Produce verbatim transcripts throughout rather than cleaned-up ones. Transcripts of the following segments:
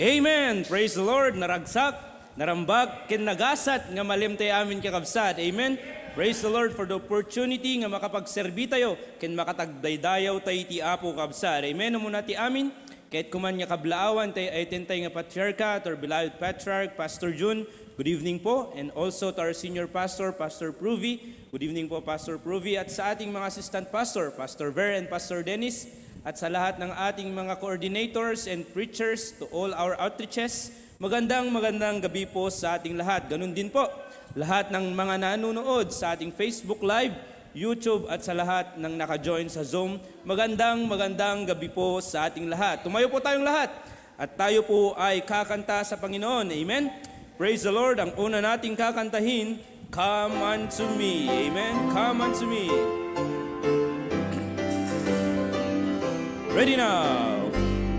Amen! Praise the Lord! Naragsak, narambak, ken nagasat nga malimtayo amin, kakabsat. Amen! Praise the Lord for the opportunity nga makapagserbi tayo ken makatagdaydayaw tayo iti Apo, kabsat. Amen! Umuna ti amin, ket kuman nga kablaawan tayo ay tentay nga patriarka, to our beloved patriarch, Pastor Jun. Good evening po. And also to our senior pastor, Pastor Pruvi. Good evening po, Pastor Pruvi. At sa ating mga assistant pastor, Pastor Ver and Pastor Dennis. At sa lahat ng ating mga coordinators and preachers, to all our outreaches, magandang, magandang gabi po sa ating lahat. Ganun din po, lahat ng mga nanonood sa ating Facebook Live, YouTube, at sa lahat ng naka-join sa Zoom, magandang, magandang gabi po sa ating lahat. Tumayo po tayong lahat at tayo po ay kakanta sa Panginoon. Amen? Praise the Lord. Ang una nating kakantahin, "Come unto me." Amen? "Come unto me." Ready now.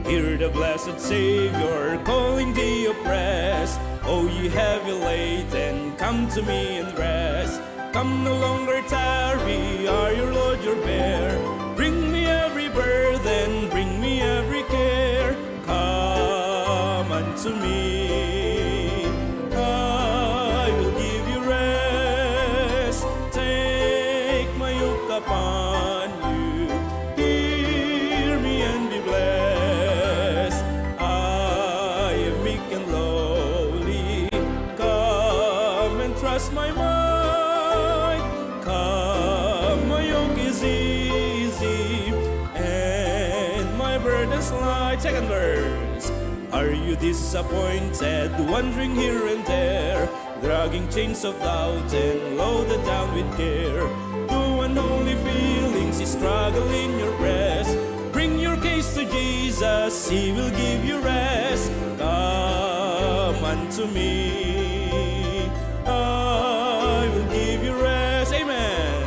Hear the blessed Savior calling the oppressed. "O ye heavy laden, come to me and rest. Come, no longer tarry, I your load your bear. Bring me every burden, bring me every care. Come unto me, I will give you rest. Take my yoke upon you, hear me and be blessed. I am meek and lowly, come and trust my might. Come, my yoke is easy, and my burden's light." Second verse. Are you disappointed, wandering here and there, dragging chains of doubt and loaded down with care? Do unholy feelings struggle in your breast? Bring your case to Jesus, He will give you rest. "Come unto me, I will give you rest." Amen.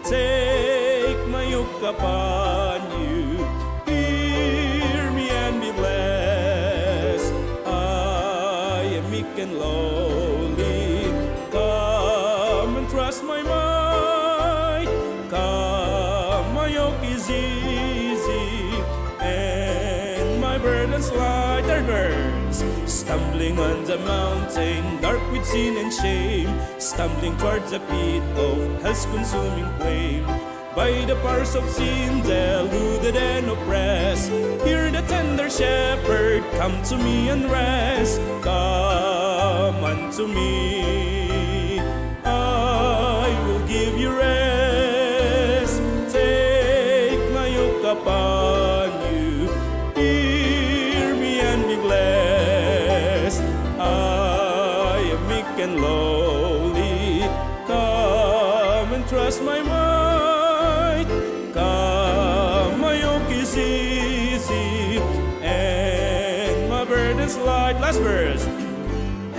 "Take my yoke upon you, hear me and be blessed. I am meek and lowly, come and trust my might. Come, my yoke is easy, and my burden's light." Third verse. Stumbling on the mountain, dark with sin and shame, stumbling towards the pit of hell's consuming flame. By the powers of sin, deluded and oppressed, hear the tender shepherd, "Come to me and rest. Come unto me, I will give you rest. Take my yoke upon you, hear me and be blessed. I am meek and lowly, come and trust my might. Come, my yoke is easy, and my burden's light." Last verse.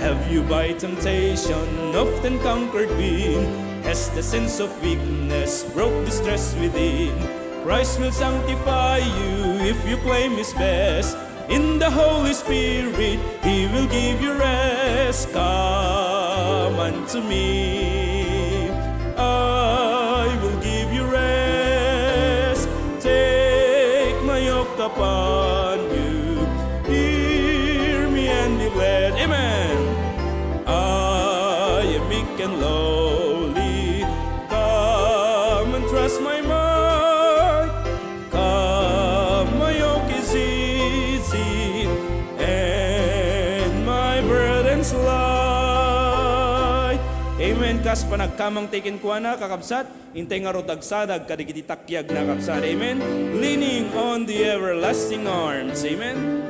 Have you by temptation often conquered been? Has the sense of weakness brought distress within? Christ will sanctify you if you claim His best. In the Holy Spirit, He will give you rest. Come unto me, I will give you rest. Take my yoke upon you, hear me and be blessed. Amen. I am meek and lowly, come and trust my might. Come, my yoke is easy, and my burden's light. Amen. Kas panagkamang ti kenkuana, kakabsat, intay ngarud agsadag kadagiti takiagna, kabsat. Amen. Leaning on the everlasting arms. Amen.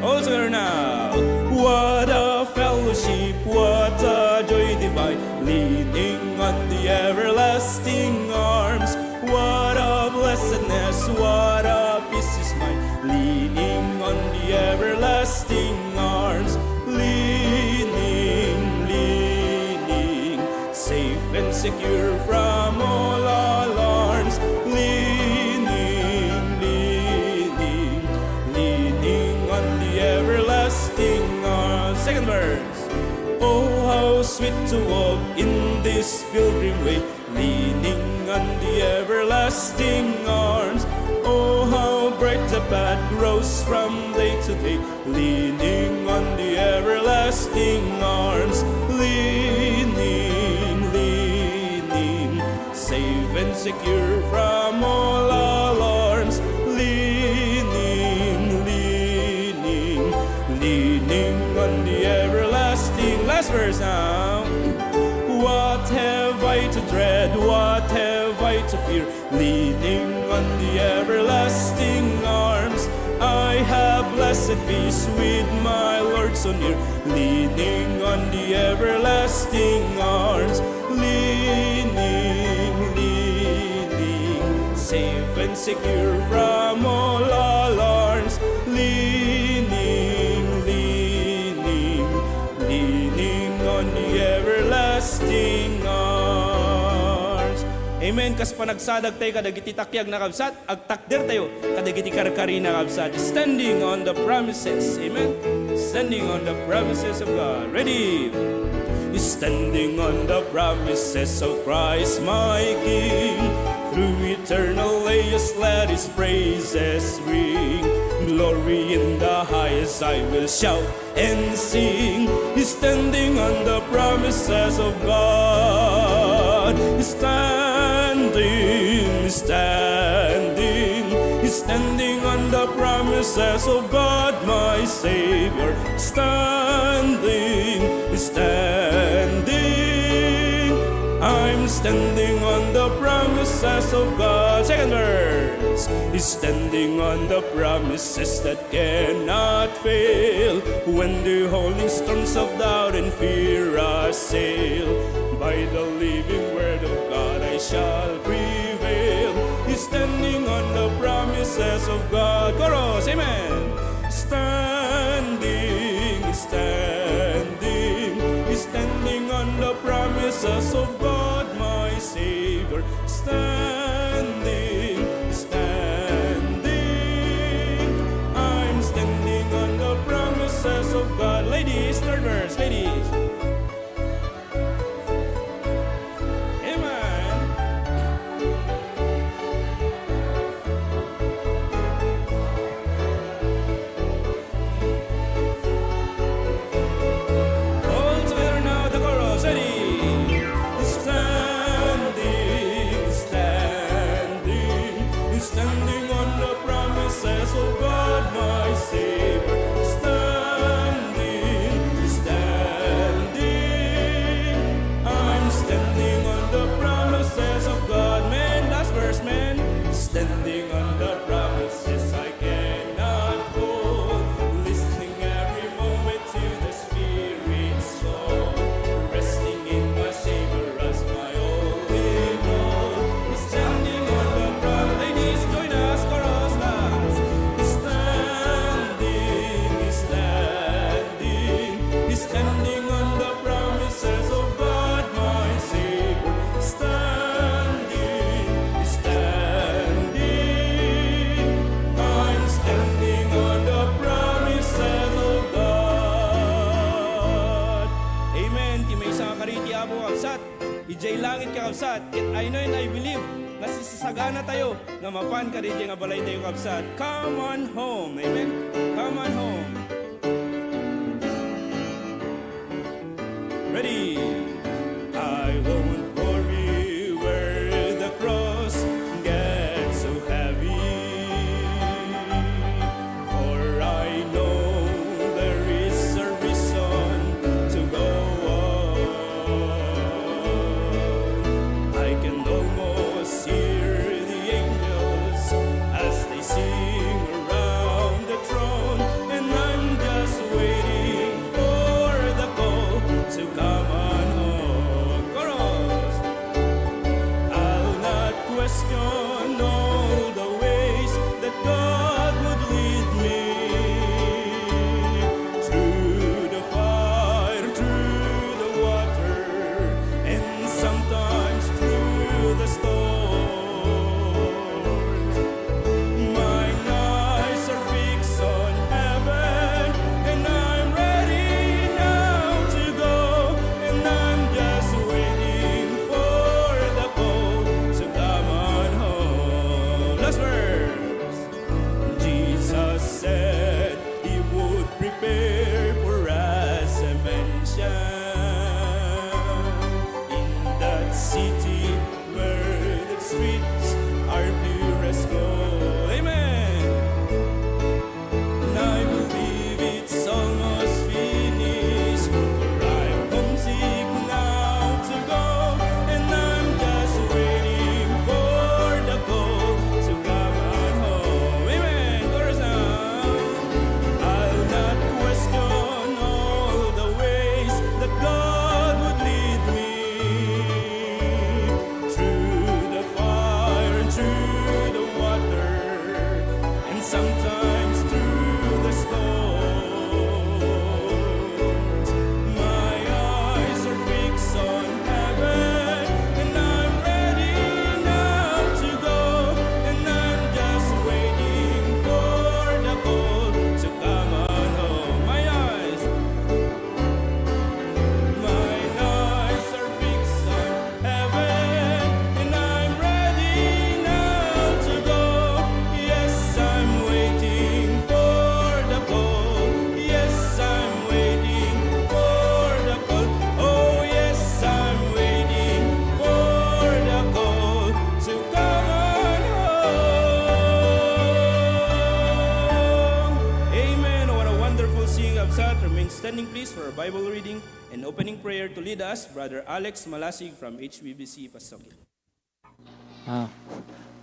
All together now. What a fellowship, what a joy divine, leaning on the everlasting arms. What a blessedness, what a peace is mine, leaning on the everlasting arms. Leaning, leaning, safe and secure from all alarms. Leaning, leaning, leaning on the everlasting arms. Second verse. Oh, how sweet to walk in this pilgrim way, leaning on the everlasting arms. Oh, how bright the path grows from day to day, leaning on the everlasting arms, leaning, leaning, safe and secure from all alarms, leaning, leaning, leaning on the everlasting. Last verse now. What have I to dread? What have I to fear? Leaning on the everlasting arms, I have blessed peace with my Lord so near. Leaning on the everlasting arms, leaning, leaning, safe and secure from all alarms. Leaning, leaning, leaning on the everlasting arms. Amen. Kas panagsadag tayo kadagiti takiag na kabsat, agtakder tayo kadagiti karkarina kabsat. Standing on the promises. Amen. Standing on the promises of God. Ready? Standing on the promises of Christ my King, through eternal ages let his praises ring. Glory in the highest I will shout and sing, standing on the promises of God. Standing, standing, standing on the promises of God, my Savior. Standing, standing, I'm standing on the promises of God. Second verse. Standing on the promises that cannot fail. When the howling storms of doubt and fear assail, by the living word of God I shall prevail. Standing on the promises of God. Chorus, amen. Standing, standing, standing on the promises of God, my Savior. Standing, standing, I'm standing on the promises of God. Ladies, third verse, ladies. Amen. All together now, the chorus. Ready? Standing, standing, standing on the promises of God, my Savior. Standing, standing, I'm standing on the promises of God. Man, last verse, man. Standing on the promises I cannot fall. Listening every moment to the Spirit's call. Resting in my Savior as my all in all. Standing on the promise. Ladies, join us, chorus, last. Standing, standing, standing on the promises of God, my Savior. Standing, standing, I'm standing on the promises of God. Amen. Ti maysa nga kari ti Apo, kabsat. Idiay langit, kakabsat. Ket I know and I believe nga sisasagana tayo nga mapan kadi nga balay tayo, kabsat. Come on home. Amen. Come on home. Ready? I won't worry where the cross gets so heavy, for I know there is a reason to go on. I can almost hear the angels as they sing around the throne, and I'm just waiting for the call to come on Bible reading and opening prayer to lead us, Brother Alex Malasig from H B B C Pasokit. Ah,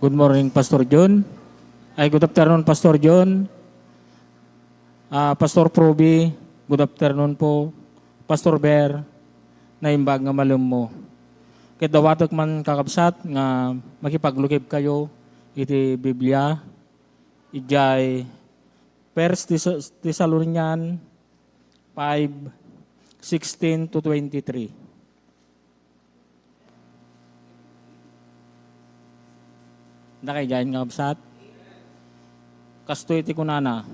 good morning, Pastor John. Ay, good afternoon, Pastor John. Ah, Pastor Proby, good afternoon po. Pastor Ber, naimbag nga malem mo. Ket dawatek man, kakabsat, nga makipaglukib kayo iti Biblia, idiay First Thess-, Thessalonian five sixteen to twenty-three. Nakaidian nga kabsat? Kastoy ti kunana.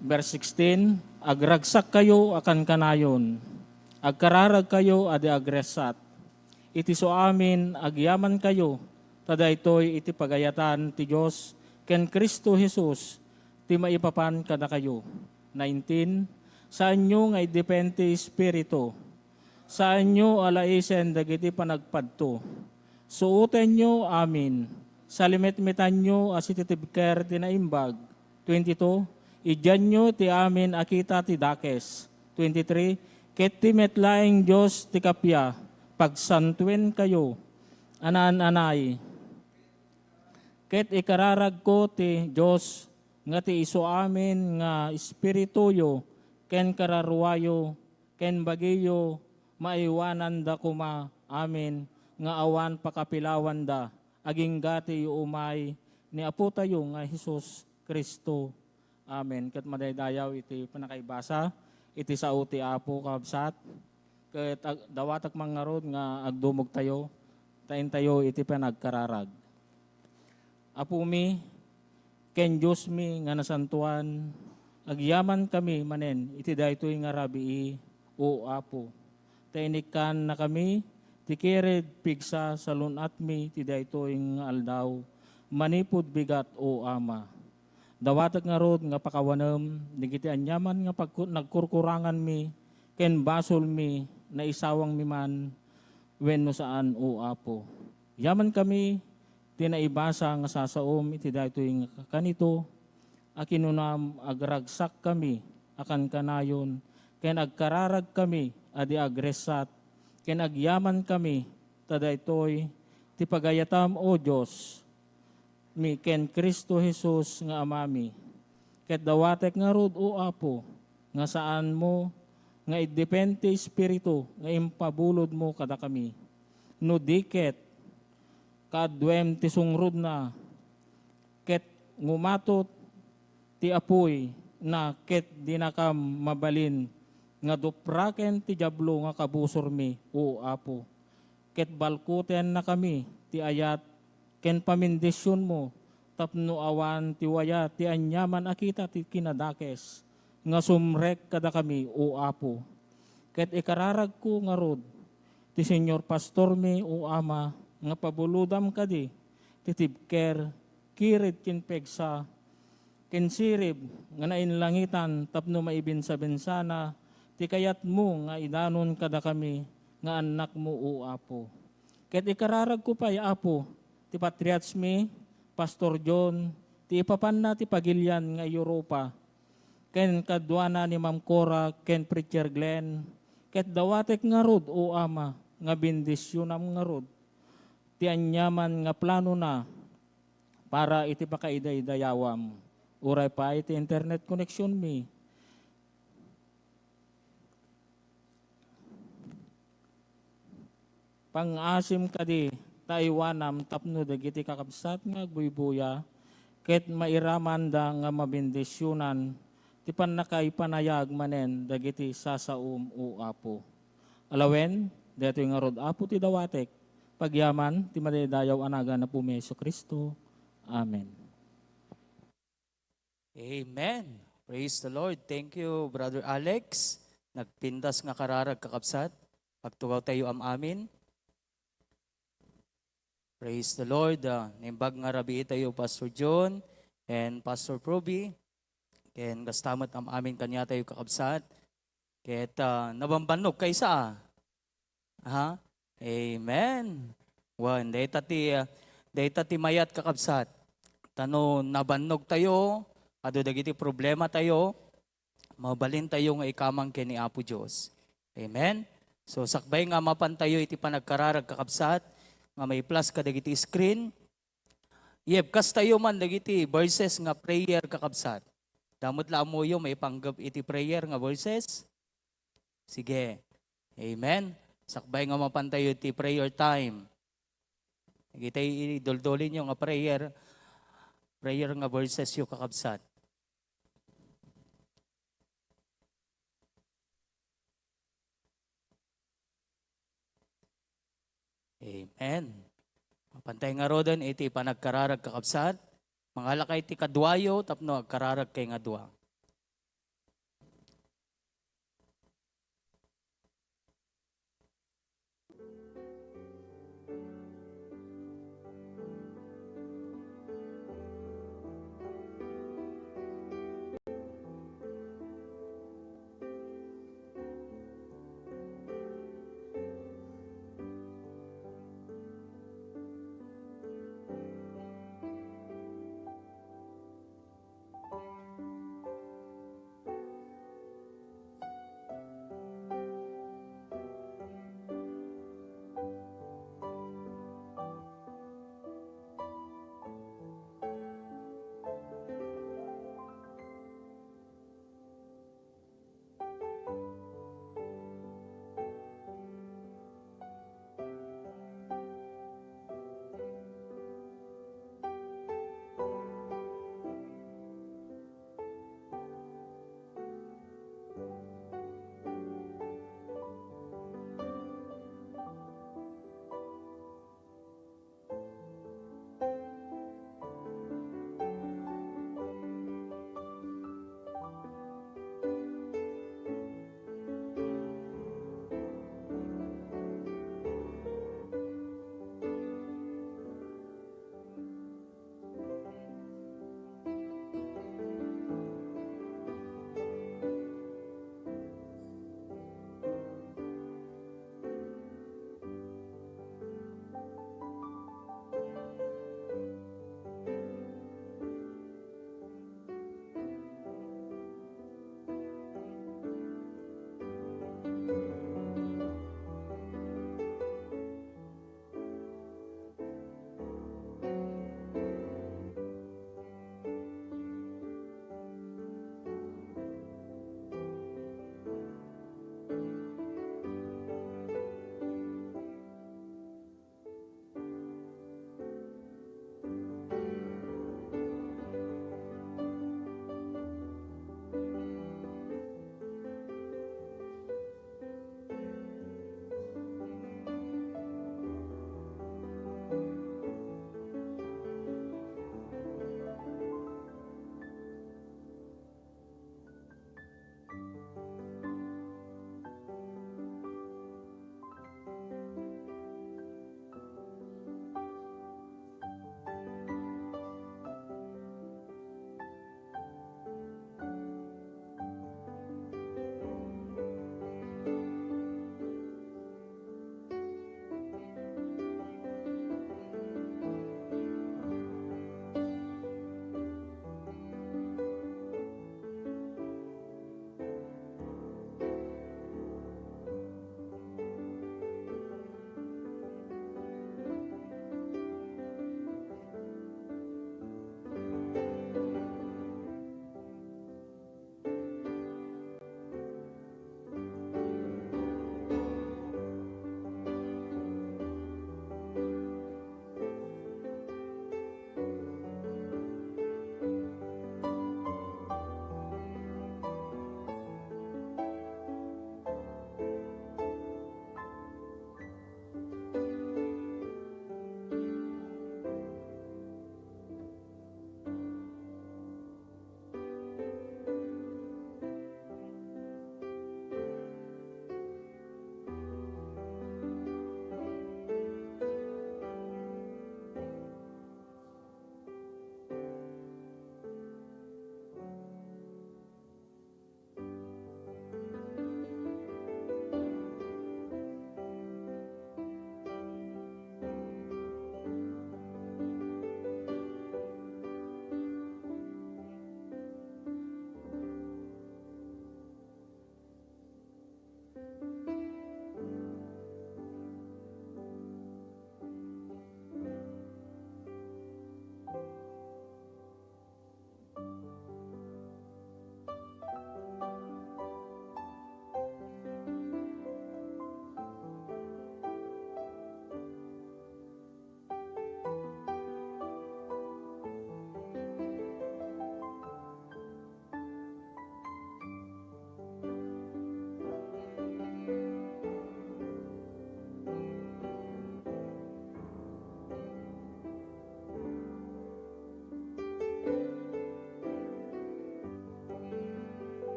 Verse sixteen, "Agragsak kayo a kankanayon. Agkararag kayo a di agressat. Iti suamin, agyaman kayo, ta daytoy iti pagayatan ti Dios ken Cristo Jesus ti maipapan kadakayo." Nineteen, "Saanyo nga iddepen ti Espiritu. Saanyo a laisen dagiti panagpadto. Suotenyo amin. Salimetmetanyo a sititibker ti naimbag." Twenty-two, "Idianyo ti amin a kita ti dakes." Twenty-three, "Ket ti met laeng Dios ti kappia, pagsantuenkayo a naan-anay." Ket ikararagko ti Dios nga ti isuamin nga espirituyo ken kararuayo ken bagiyo, maiwananda koma amin nga awan pakapilawanda agingga ti iumay ni Apotayo nga Jesus Cristo. Amen. Ket madaydayaw iti pannakaibasa iti sao ti Apo, kabsat. Ket ag-, dawatek man ngarud nga agdumogtayo, ta intayo iti panagkararag. Apomi ken Diosmi nga nasantoan, agyamankami manen iti daytoy nga rabii, O Apo, ta inikkannakami ti kired pigsa salun-atmi ti daytoy nga aldaw manipud bigat, O Ama. Dawatek ngarud nga pakawanem dagiti aniaman nga pagku-, nagkurkuranganmi ken basolmi, naisawangmi man wenno saan, O Apo. Yamankami ti naibasa nga sasaom iti daytoy nga kanito a kinunam, "Agragsakkami a kankanayon ken agkararagkami a di agressat, ken agyamankami, ta daytoy ti pagayatam, O Dios, mi ken Cristo Jesus nga Amami." Ket dawatek ngarud, O Apo, nga saanmo nga iddepen ti Espiritu nga impabulodmo kadakami. No di ket, kaaduem ti sungrodna, ket ngumatot ti apuyna, ket dinakam mabalin nga dupraken ti Diablo nga kabusormi, O Apo. Ket balkutennakami ti ayat ken pamindisionmo tapno awan ti waya ti aniaman a kita ti kinadakes nga sumrek kadakami, O Apo. Ket ikararagko ngarud ti Señor Pastormi, O Ama, nga pabulodam kadi ti tibker, kired ken pigsa, ken sirib nga nainlangitan tapno maibinsabinsana ti kayatmo nga idanon kadakami nga annakmo, O Apo. Ket ikararagko pay, Apo, ti patriarchmi, Pastor John, ti ipapanna ti pagilian nga Europa, ken kaduana ni Ma'am Cora ken Preacher Glenn, ket dawatek ngarud, O Ama, nga bendisionam ngarud ti aniaman nga planona para iti pakaidaydayawam. Uray pay ti internet connectionmi. Pangngaasim kadi ta aywanam tapno dagiti kakabsat nga agbuybuya ket mairamanda nga mabendisionan ti pannakaipanayag manen dagiti sasaom, O Apo. Alawen, daytoy ngarud, Apo, ti dawatek, pagyaman ti madaydayaw a nagan Apomi Jesu-Cristo. Amen. Amen. Praise the Lord. Thank you, Brother Alex. Nagpintas nga kararag, kakabsat. Pagtugaw tayo am-amin. Praise the Lord. Ah, naimbag nga rabii tayo, Pastor John and Pastor Proby. Ken kasta met am-amin kaniatayo, kakabsat. Ket, ah, nabambannog kaysa, ah. Ha? Amen. Wen, dayta ti, ah, dayta ti mayat, kakabsat. Ta no nabannog tayo, adu dagiti problema tayo, mabalintayo nga ikamang ken ni Apo Dios. Amen? So, sakbay nga mapantayo iti panagkararag, kakabsat, nga mai-flash kadagiti screen, ibkastayo man dagiti verses nga prayer, kakabsat. Damo met la ammoyo maipanggep iti prayer nga verses? Sige. Amen. Sakbay nga mapantayo iti prayer time. Dagiti iduldulinyo nga prayer, prayer nga verses yo, kakabsat. Amen. Mapantayo ngaruden iti panagkararag, kakabsat. Mangalakay ti kaduayo tapno agkararagkay nga dua.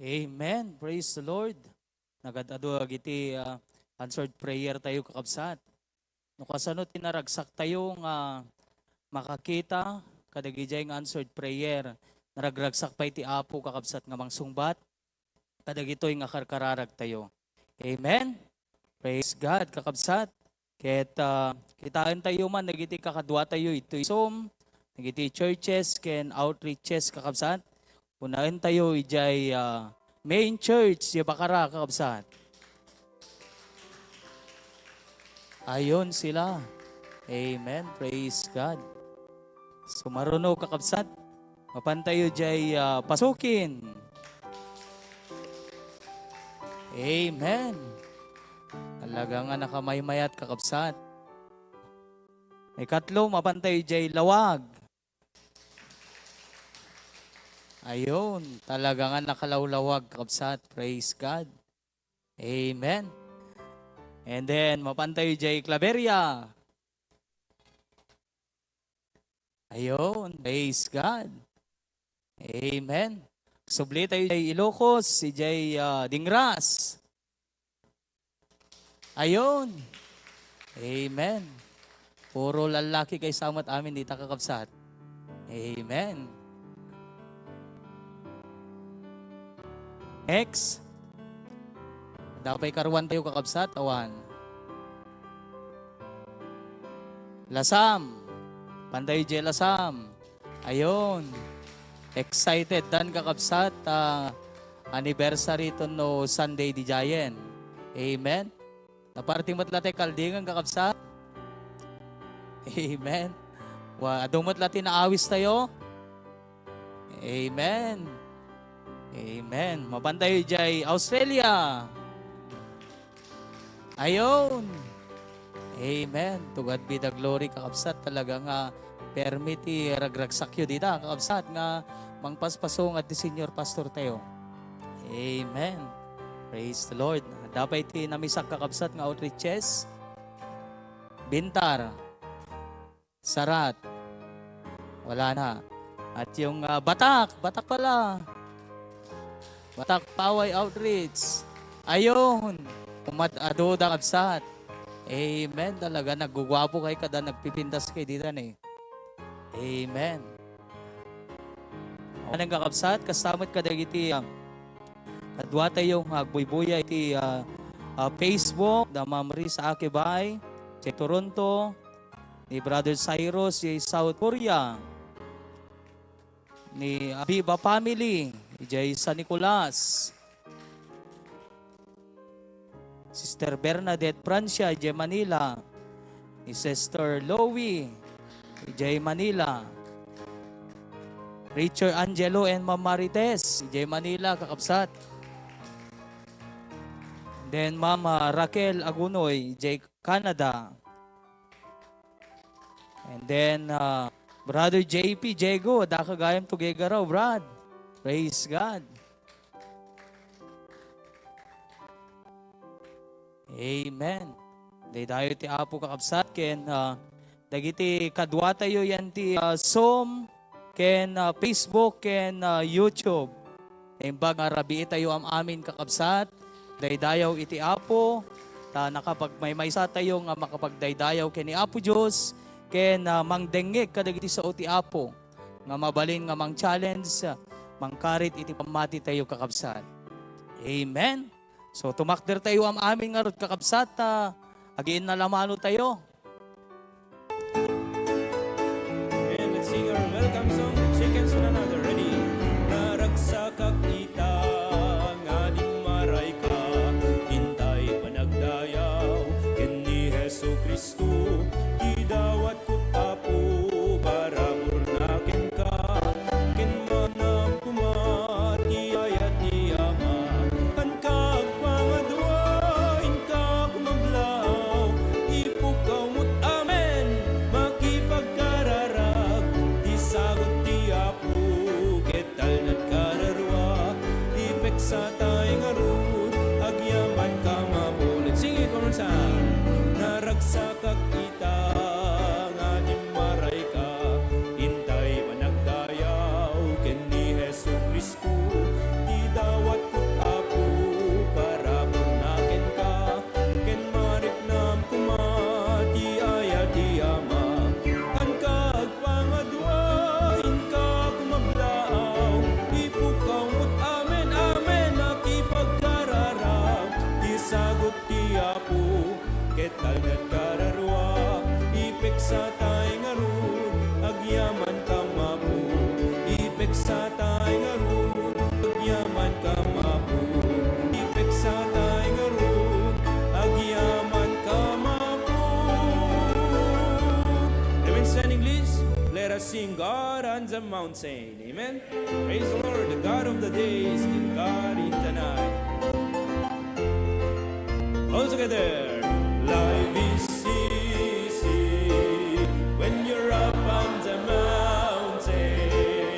Amen. Praise the Lord. Nagad-adu dagiti, ah, answered prayer tayo, kakabsat. No kasano ti naragsak tayo nga makakita kadagijay nga answered prayer, naragragsak pay ti Apo, kakabsat, nga mangsungbat kadagitoy nga karkararag tayo. Amen. Praise God, kakabsat. Ket, ah, kitaen tayo man dagiti kakadua tayo itoy Zoom, dagiti churches ken outreaches, kakabsat. Unaen tayo idiay, ah, main church, idiay Bacara, kakabsat. Ayon sila. Amen. Praise God. Sumaruno, kakabsat. Mapan tayo jay, ah, pasukin. Amen. Talaga nga nakamaymayat, kakabsat. Ikatlo, mapan tayo jay lawag. Ayun, talaga nga nakalawlawag, kakabsat. Praise God. Amen. And then, mapan tayo jay Claveria. Ayun, praise God. Amen. Subli tayo jay Ilocos, si jay, ah, Dingras. Ayun. Amen. Puro lallaki kaysa met amin dita, kakabsat. Amen. Next. Dapat ikaruan tayo, kakabsat, awan. Lasam. Pantayo jay Lasam. Ayun. Excited dan, kakabsat, ah, anniversary to no Sunday di Giant. Amen. Naparti met la tay kaldingan, kakabsat. Amen. Wa, adu met la ti naawis tayo. Amen. Amen. Mapan tayo jay Australia. Ayun. Amen. To God be the glory, kakabsat. Talaga nga permi ti ragragsakyo dita, kakabsat, nga mangpaspasunga ti senior pastor tayo. Amen. Praise the Lord. Dapat ti namisak, kakabsat, nga outreaches. Bintar. Sarat. Wala na. At yung, ah, Batak. Batak pala. Batak Paway Outreach. Ayun. Umat-, adu da, kabsat. Amen. Talaga, naggugwapo kay kada nagpipintas kay ditan eh. Amen. Awan, kakabsat, kasta met kadagiti, ah, kadua tayo nga agbuybuya iti, ah, ah, Facebook, da Ma'am Risa Akibay, jay Toronto, ni Brother Cyrus, jay South Korea, ni Abiba family, jay San Nicolas, Sister Bernadette Francia, jay Manila, ni Sister Louie, jay Manila, Richard Angelo and Ma'am Marites, jay Manila, kakabsat. Then Ma'am, ah, Raquel Agunoy, jay Canada. And then, uh, Brother J P Diego, adda ka gayam to Gigaraw, Brad. Praise God. Amen. Daydayo ti Apo, kakabsat, ken, uh, dagiti kadua tayo yan ti, uh, Zoom, ken, ah, Facebook, ken, ah, YouTube. Naimbag nga rabii tayo am-amin, kakabsat, daydayaw iti Apo, ta nakapagmaymaysa tayo nga makapagdaydayaw ken ni Apo Dios, ken, ah, mangdengngeg kadagiti sao ti Apo, nga mabalin nga mang-challenge, ah, mangkarit iti pammati tayo, kakabsat. Amen. So, tumakder tayo am-amin ngarud, kakabsat, ta agiinnalmano tayo. And let's sing our welcome song, the chickens, one another. Ready? Naragsakak ita nga dimmarayka, intay panagdayaw ken ni Jesu-Cristo, ti dawatko, Apo, barabur na kenka, ken manam koma ti ayat ni Ama, kanka agpangadua, inka kumablaw, ipukaw Kararua, ipeksatay ngarud, agyaman ka mapu. Ipeksatay ngarud, agyaman ka mapu. Ipeksatay ngarud, agyaman ka mapu. Amen. Stand, English. Let us sing God on the mountain. Amen. Praise the Lord. The God of the day is still God in the night. All together. Life is easy when you're up on the mountain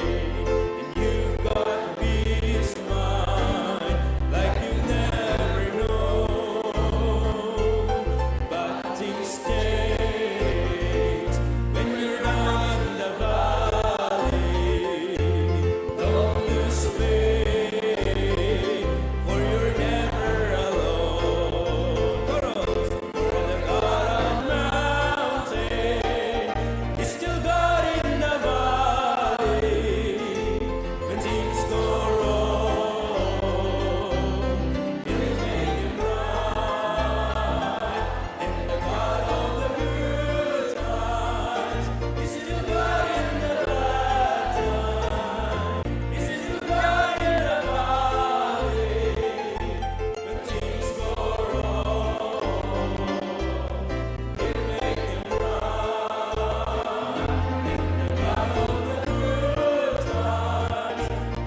and you've got peace of mind like you've never known. But things change when you're down in the valley. Don't lose faith, for you're never alone. Chorus. For the God of mountain is still God in the valley. When things go wrong, He'll make them right. And the God of the good times is still God in the bad times. Is still God in the valley. When things go wrong, He'll make them right. And the God of the good times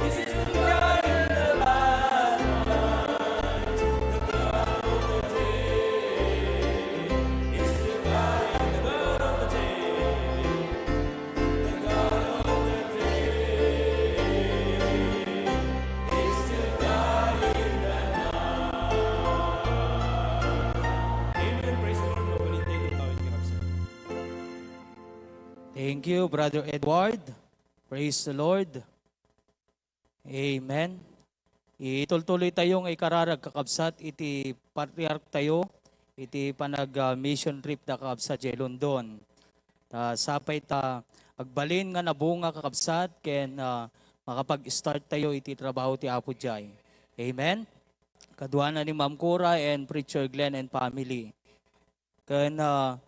is still God in the bad times. The God of the day is still God in the God of the day. The God of the day is still God in the night. Amen. Praise the Lord. Mabalin tayo, kakabsat. Thank you, Brother Edward. Praise the Lord. Amen. Itultuloy tayo nga ikararag, kakabsat, iti patriarch tayo, iti panag, ah, mission trip da, kakabsat, jay London. Ta sapay ta agbalin nga nabunga, kakabsat, ken, ah, makapag-start tayo iti trabaho ti Apo jay. Amen. Kaduana ni Ma'am Cora and Preacher Glenn and family. Ken, ah,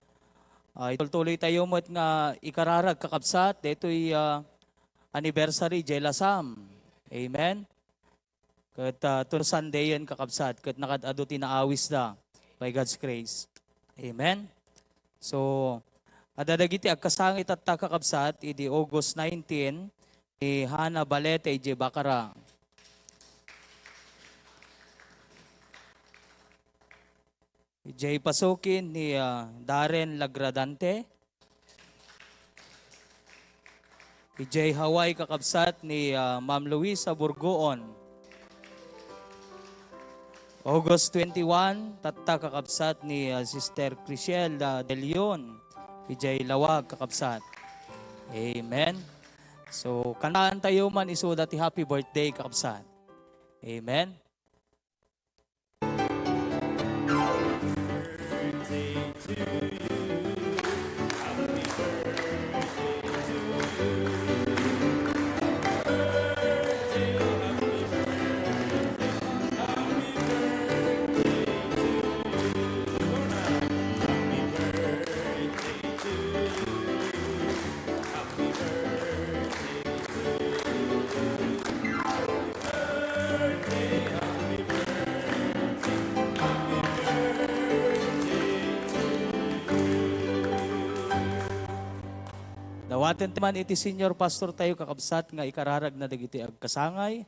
ah, itultuloy tayo met nga ikararag, kakabsat, daytoy, ah, anniversary jay Lasam. Amen. Ket, ah, to Sunday yan, kakabsat, ket nakaad-adu ti naawisda by God's grace. Amen. So, adda dagiti agkasangay tatta, kakabsat, idi August nineteen, ni Hana Balete idiay Bacara. Idiay pasukin ni, ah, Darren Lagradante. Idiay Hawaii, kakabsat, ni, ah, Ma'am Luisa Burgoon. August twenty-one, tatta, kakabsat, ni, ah, Sister Chriselle, ah, De Leon. Idiay Lawag, kakabsat. Amen. So, kantaentayo man isuda ti happy birthday, kakabsat. Amen. Dawaten man iti senior pastor tayo, kakabsat, nga ikararagna dagiti agkasangay.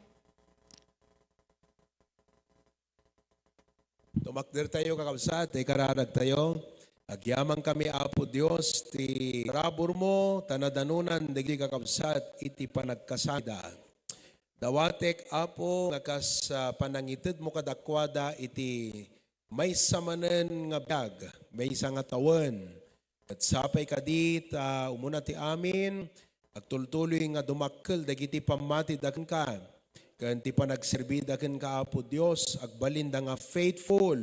Tumakder tayo, kakabsat, ta ikararag tayo. Agyamankami, Apo Dios, ti parabur mo, ta nadanunan dagiti kakabsat iti panagkasada. Dawatek, Apo, nga kas, ah, panangited mo kadakuada iti maysa manen nga biag, maysa nga tawen. Ket sapay kadi ta umuna ti amin, agtultuloy nga dumakkel dagiti pammatida kenka, ken ti panagserbida kenka, Apo Dios, agbalinda nga faithful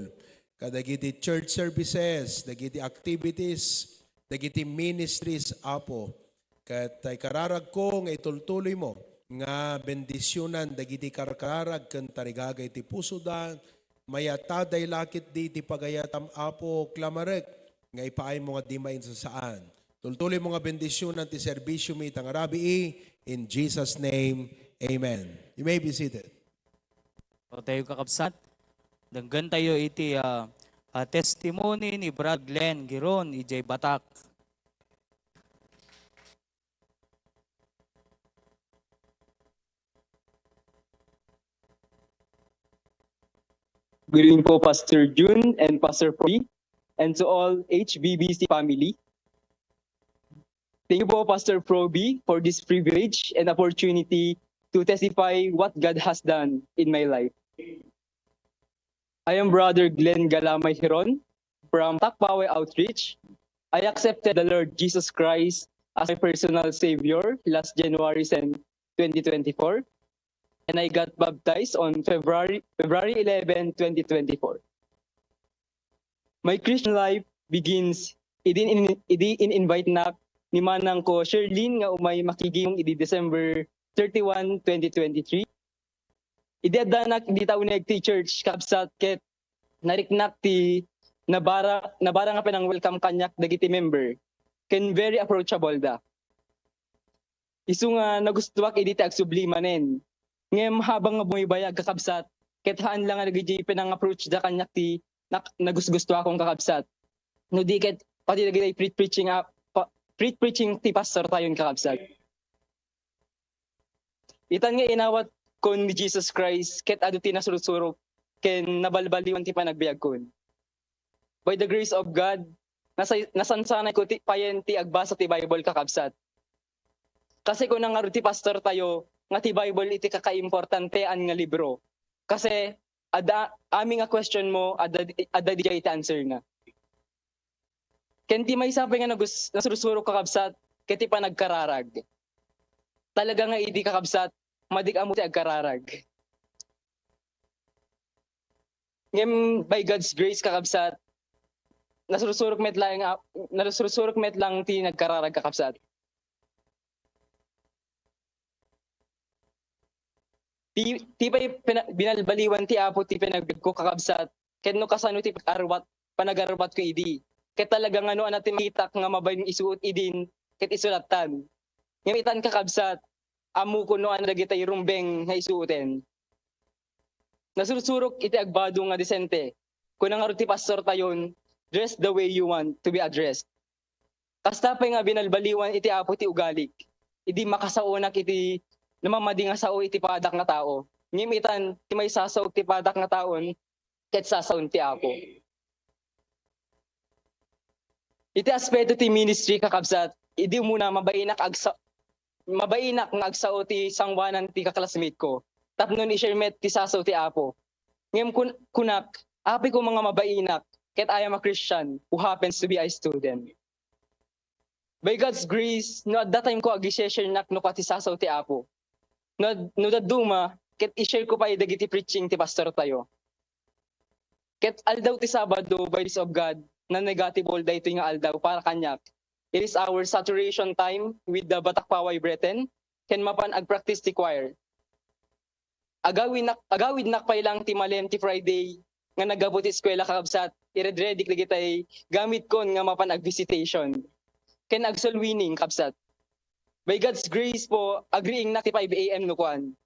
kadagiti church services, dagiti activities, dagiti ministries, Apo. Ket ta ikararagko nga itultuloy mo nga bendisionan dagiti karkararag ken tarigagay ti pusoda, mayataday la ketdi ti pagayatam, Apo, klamarek nga ipaaymo nga di mainsasaan. Tultuloymo nga bendisionan ti serbisiomi ita nga rabii. In Jesus' name, amen. You may be seated. O tayo, kakabsat, denggen tayo iti, ah, ah, testimony ni Brad Glenn Giron, idiay Batak. Good evening po, Pastor Jun and Pastor Proby, and to all H B B C family. Thank you po, Pastor Proby, for this privilege and opportunity to testify what God has done in my life. I am Brother Glenn Galamay Hiron from Takpawe Outreach. I accepted the Lord Jesus Christ as my personal Savior last January seven, twenty twenty-four, and I got baptized on February, February eleven, twenty twenty-four. My Christian life begins idi in, idi in-invite nak ni manang ko Sherlyn nga umay makigimong idi December thirty-one, twenty twenty-three. Idi addanak idi tawneg ti church, kabsat, ket nariknak ti nabara, nabara nga panang-welcome kaniak dagiti member, ken very approachable da. Isu nga nagustuak idi ti agsubli manen. Ngem habang nga bumibayag, kakabsat, ket haan la nga dagiti panang-approach da kaniak ti nak-, nagusgustuakon, kakabsat. No di ket pati dagiti pre-preaching a, pa, pre-preaching ti pastor tayon, kakabsat. Itan nga inawat kon ni Jesus Christ ket adu ti nasursurok ken nabalbaliwan ti panagbiagkon. By the grace of God, nasa-, nasansanay ko ti payen ti agbasa ti Bible, kakabsat. Kasi kuna ngarud ti pastor tayo nga ti Bible iti kakaimportantean nga libro. Kasi adda, amin nga question mo, adda, adda diay ti answer na. Ken ti maysa pay nga nagus-, nasursurok, kakabsat, ket ti panagkararag. Talaga nga idi, kakabsat, madik ammo ti agkararag. Ngem by God's grace, kakabsat, nasursurok met lang, ah, nasursurok met lang ti nagkararag, kakabsat. Ti, ti pay pina-, binalbaliwan ti Apo ti panagbiagko, kakabsat, ket no kasano ti pag-arwat, panagarwatko idi. Ket talaga nga no ania ti makitak nga mabain isuot idin, ket isu lattan. Ngem itan, kakabsat, ammokon no ania dagitay rumbeng nga isuoten. Nasursurok iti agbado nga disente. Kuna ngarud ti pastor tayon, "Dress the way you want to be addressed." Kasta pay nga binalbaliwan iti Apo ti ugalik, idi makasaonak iti namamadi nga sao iti padak nga tao. Ngem itan, ti maisasao ti padak nga taon, ket sasaon ti Apo. Iti aspeto ti ministry, kakabsat, idi umuna mabainak agsa-, mabainak nga agsao ti sangoanan ti kaklasmate ko tapno i-share met ti sasaw ti Apo. Ngem kun-, kunak, apay koma nga mabainak, ket I am a Christian who happens to be a student. By God's grace, no adda time ko, agi-share-nak no kua ti sasaw ti Apo. No, no dadduma, ket i-share ko pay dagiti preaching ti pastor tayo. Ket aldaw ti Sabado, by grace of God, non-negatable daytoy nga aldaw para kaniak. It is our saturation time with the Batak Paway Brethren, ken mapan agpractice ti choir. Agawidnak, agawidnak pay lang ti malem ti Friday nga naggapu ti eskuela, kakabsat, iredredik dagitay gamitkon nga mapan agvisitation ken agsoul winning, kabsat. By God's grace po, agriingnak ti five A M no kuan.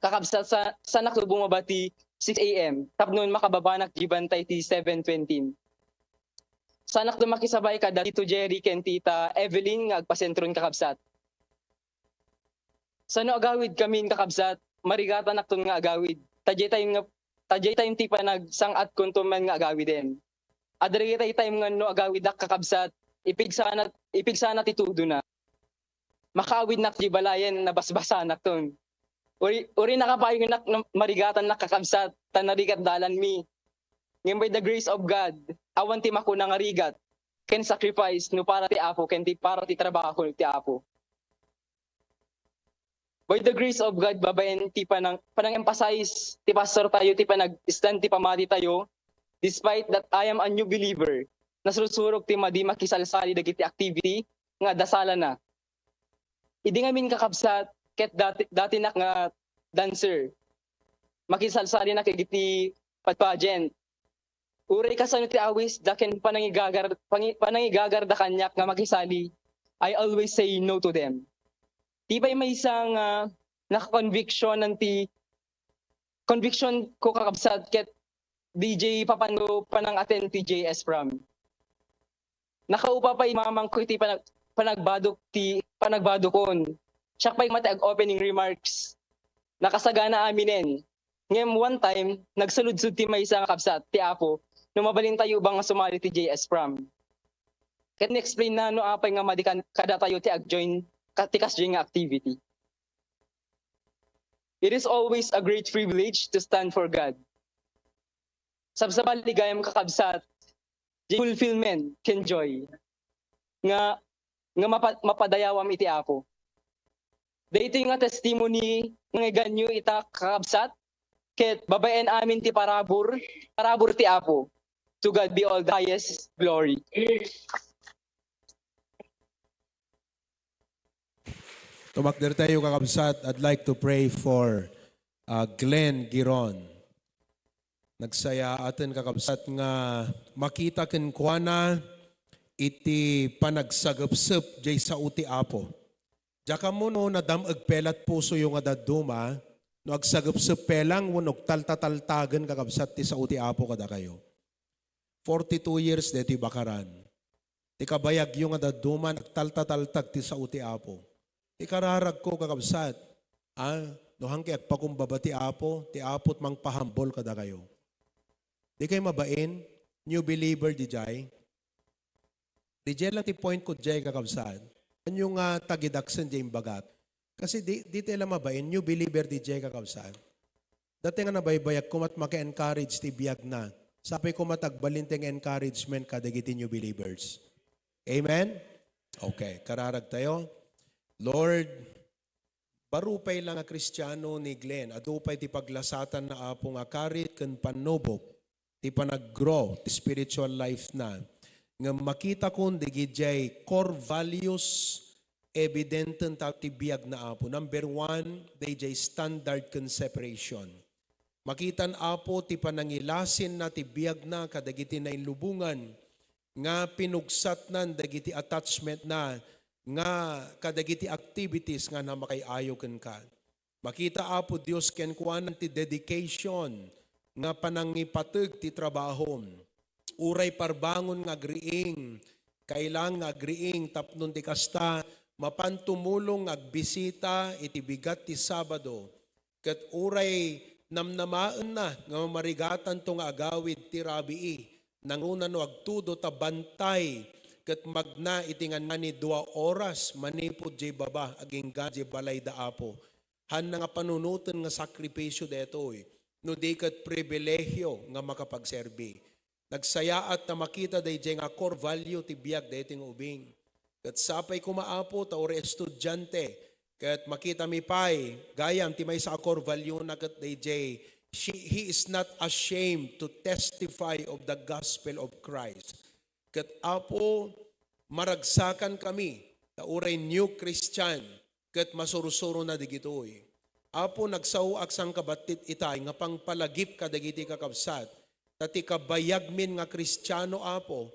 Kakabsat, sa-, saannak to bumaba ti six A M tapno makababanak diay bantay ti seven twenty. Saannak to makisabay kada Tito Jerry ken Tita Evelyn nga agpasentron, kakabsat. Sano agawidkamin, kakabsat, marigatanakton nga agawid. Ta diay time nga, ta diay time ti panagsang-atkonto man nga agawiden. Adda dagitay time nga no agawidak, kakabsat, ipigsana, ipigsana ti tudona. Makaawidnak diay balayen, nabasbasanakton. Uri, uri nakapayonnak no marigatannak, kakabsat, ta narigat dalanmi. Ngem by the grace of God, awan ti makuna nga rigat ken sacrifice no para ti Apo ken ti para ti trabaho ti Apo. By the grace of God, babaen ti panang-, panang-emphasize ti pastor tayo, ti panag-stand ti pamati tayo, despite that I am a new believer, nasursurok ti madi makisalsali dagiti activity nga adda salana. Idi ngamin, kakabsat, ket dati, datinak nga dancer, makisalsalinak iti pad-, pageant. Uray kasano ti awisda ken panangigagar-, pangi-, panangigagarda kaniak nga makisali, I always say no to them. Ti pay maysa nga nakakonviction ti conviction ko, kakabsat, ket D J papanno panang-attend ti J S prom. Nakaupa pay mamangko iti panag-, panagbadok ti panagbadokon. Siak pay met ti ag-opening remarks. Nakasagana aminen. Ngem one time, nagsaludsod ti maysa nga kabsat ti Apo no mabalintayo ba nga sumali ti J S prom. Ket ni-explain na no apay nga madi kan-, kadatayo ti ag-join ka-, ti kasdiay nga activity. It is always a great privilege to stand for God. Sabsabali gayam, kakabsat, diay fulfillment ken joy nga, nga mapa-, mapadayawam iti Apo. Daytoy nga testimony nga nangganyo ita, kakabsat, ket babaen amin ti parabur, parabur ti Apo. To God be all the highest glory. Tumakder tayo, kakabsat. I'd like to pray for, uh, Glenn Giron. Nagsayaaten, kakabsat, nga makita kenkuana iti panagsagepsep jay sao ti Apo. Diak ammo no nadam-eg pay la't pusoyo nga dadduma, no agsagepsep pay lang wenno agtaltataltagen, kakabsat, ti sao ti Apo kadakayo. Forty-two years daytoy bakaran. Ti kabayagyo nga dadduma, agtaltataltag ti sao ti Apo. Ti kararagko, kakabsat, a, no hankay agpakumbaba ti Apo, ti Apo't mangpahambol kadakayo. Di kay mabain, new believer diay. Diay lang ti point ko diay, kakabsat. Ania nga tagidaksen diay imbagak? Kasi di, di tayo lang mabain, new believer diay, kakabsat. Dati nga nabaybayag ko met maki-encourage ti biagna. Sapay ko met agbalin ti encouragement kadagiti new believers. Amen? Okay, kararag tayo. Lord, baro pay la nga Kristiano ni Glenn, adu pay ti paglasatanna, Apo, nga karit ken pannubok ti panag-grow ti spiritual life na. Ngem makitakon dagidiay core values, evidenten ta ti biagna, Apo. Number one, daydiay standard ken separation. Makitan, Apo, ti panangilasinna ti biagna kadagiti nainlubongan nga pinugsatnan dagiti attachmentna nga kadagiti activities nga namakay-ayo kenka. Makita, Apo Dios, kenkuana ti dedication nga panangipateg ti trabaho. Uray parbangon nga agriing, kailangan nga agriing tapno ti kasta, mapan tumulong nga agbisita iti bigat ti Sabado. Ket uray namnamaenna nga mamarigatanto nga agawid ti rabii, nangruna no agtudo ta bantay ket magna iti ngan-, ngan-, ni dua oras manipud diay baba agingga diay balayda, Apo. Hanna nga panunoten nga sakripisio daytoy, no di ket pribilehiyo nga makapagserbi. Nagsayaat ta makita daydiay nga core value ti biag daytoy nga ubing. Ket sapay koma, Apo, ta uray estudiante, ket makitami pay gayam ti maysa a core value na ket daydiay, she, he is not ashamed to testify of the gospel of Christ. Ket, Apo, maragsakan kami ta uray new Christian, ket masursuro na digitoy. Apo, nagsaoak sangkabattit itay nga pangpalagip kadagiti kakabsat, ta ti kabayagmin nga Kristiano, Apo,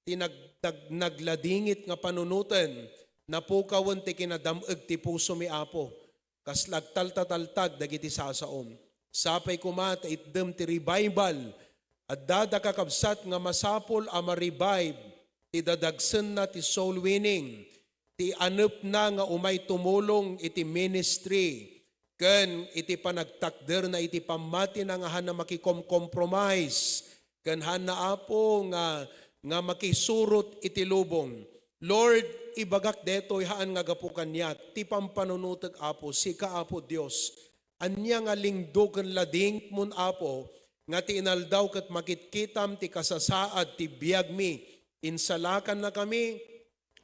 ti nag-, nag-, nagladingit nga panunoten, napukawen ti kinadam-eg ti pusomi, Apo. Kasla agtaltataltag dagiti sasaom. Sapay koma ta itdem ti revival. Addada, kakabsat, nga masapul a ma-revive ti dadagsenna ti soul winning, ti anepna nga umay tumulong iti ministry ken iti panagtakderna iti pammatina nga hanna makikomkompromise ken hanna, Apo, nga, nga makisurot iti lubong. Lord, ibagak daytoy haan nga gapu kaniak ti pampanunotek, Apo, sika, Apo Dios. Ania nga lingdo ken ladingitmon, Apo, nga ti inaldaw ket makitkitam ti kasasaad ti biagmi. Insalakannakami,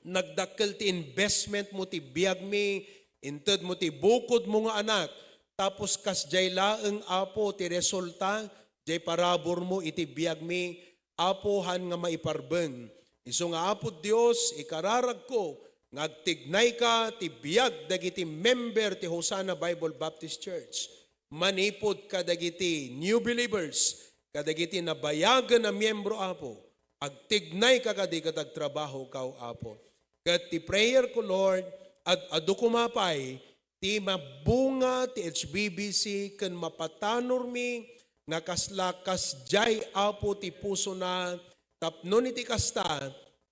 nagdakkel ti investmentmo ti biagmi, intedmo ti bukodmo nga Anak, tapos kasdiay laeng, Apo, ti resulta diay paraburmo iti biagmi, Apo, haan nga maiparbeng. Isu nga, Apo Dios, ikararagko nga agtignayka ti biag dagiti member ti Hosanna Bible Baptist Church manipud kadagiti new believers kadagiti nabayagen a miembro, Apo. Agtignayka kadi ket agtrabahokaw, Apo. Ket ti prayer ko, Lord, ad-adu koma pay ti mabunga ti H B B C ken mapatanormi nga kasla kasdiay, Apo, ti pusona tapno iti kasta,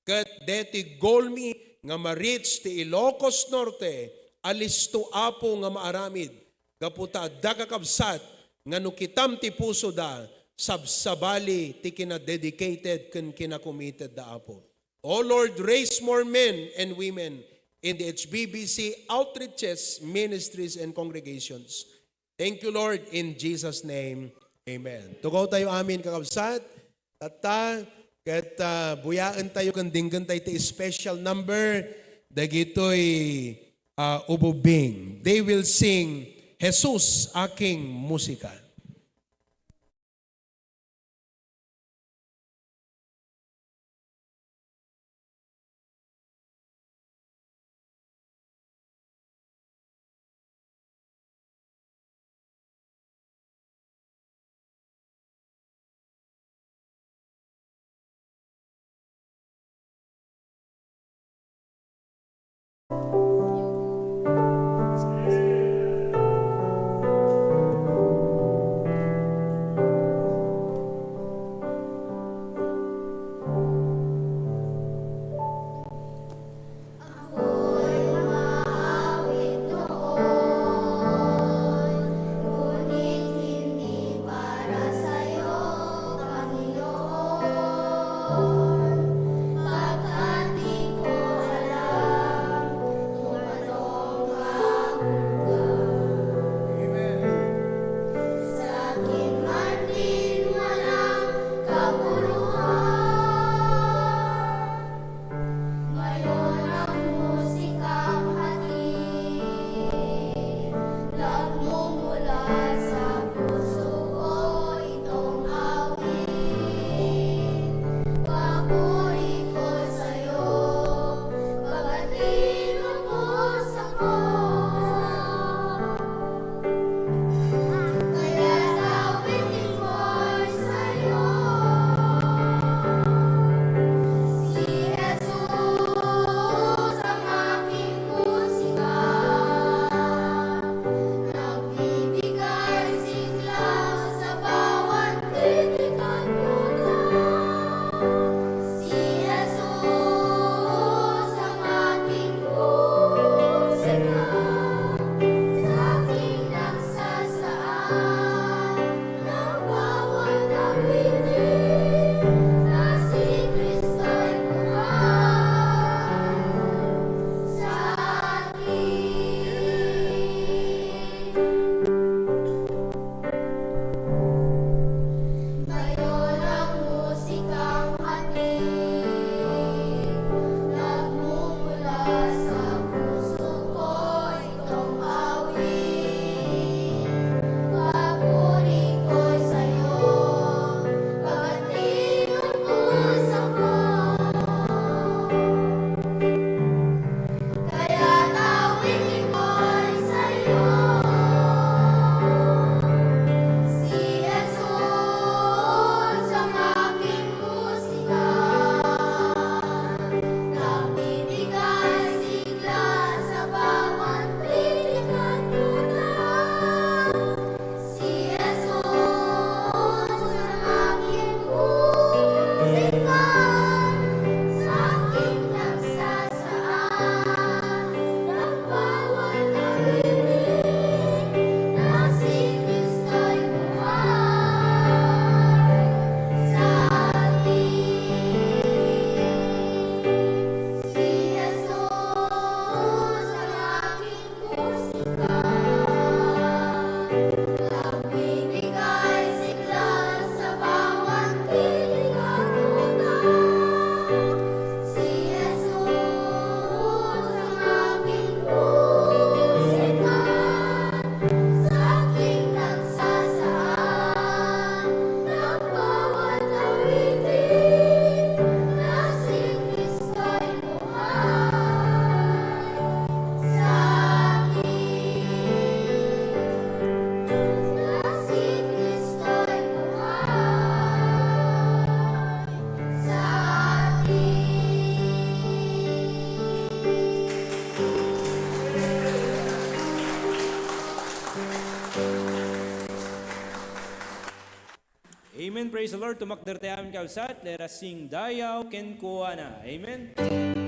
ket deti goal mi nga ma-reach ti Ilocos Norte, alisto, Apo, nga maaramid, gapu ta adda kakabsat nga no kitam ti pusoda, sabsabali ti kinadedicated ken kinakomitedda, Apo. O Lord, raise more men and women in the H B B C outreaches, ministries, and congregations. Thank you, Lord, in Jesus' name. Amen. Tugaw tayo amin, kakabsat. Tatta, ket, ah, buyaen tayo ken denggen tayo ti special number dagitoy, ah, ububing. They will sing Jesus Aking Musika. Praise the Lord. Tumakder tayo amin, kabsat. Let us sing Dayaw Kenkuana. Amen.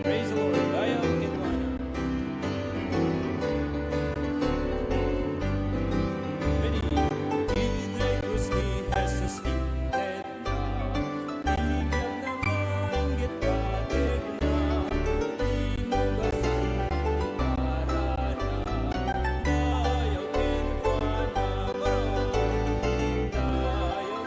Praise the Lord. Dayaw Kenkuana. Ready? Idiay krus ni Jesus inted na, biag na maingget pategna, imugasan ti parana. Dayaw kenkuana, koro. Dayaw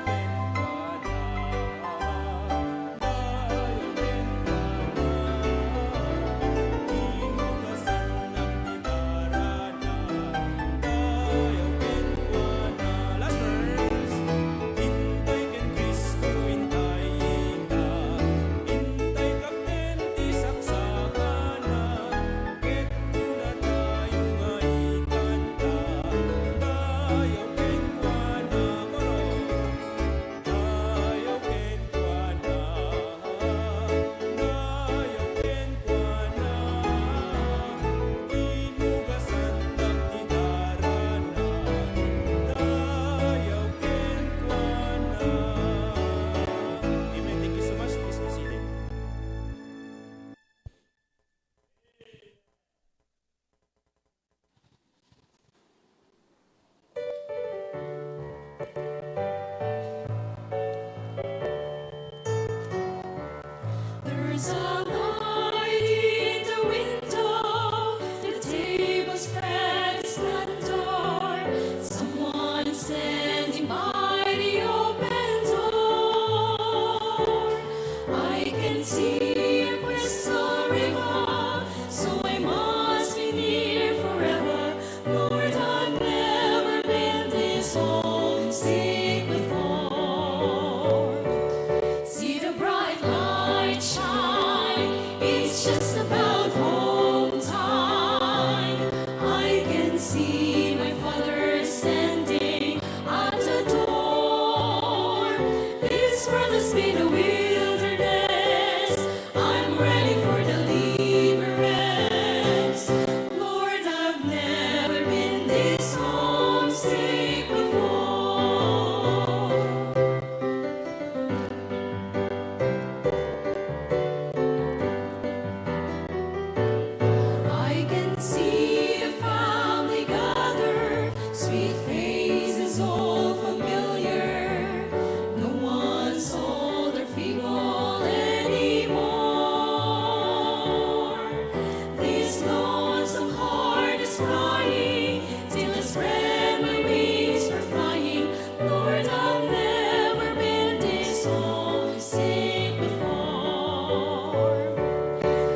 kenkuana. Last verse. Intay ken Cristo, intay ita. Intay kakten ti saksakana. Ket kunatayo nga ikanta. Dayaw kenkuana, koro. Dayaw kenkuana, dayaw kenkuana, imugasannak ti darana, dayaw kenkuana. Amen. Thank you so much. Please be seated. There's a light in the window, the table spread its splendor. Someone standing by the open door. I can see a crystal river, so I must be near forever. Lord, I've never been this homesick before. See the bright light shine, it's just about home time. I can see my Father standing at the door. This world has been a wilderness. I'm ready for deliverance. Lord, I've never been this homesick before. I can see a family gathered, sweet faces all familiar. No one's old or feeble anymore. This lonesome heart is crying till I spread my wings for flying. Lord, I've never been this homesick before.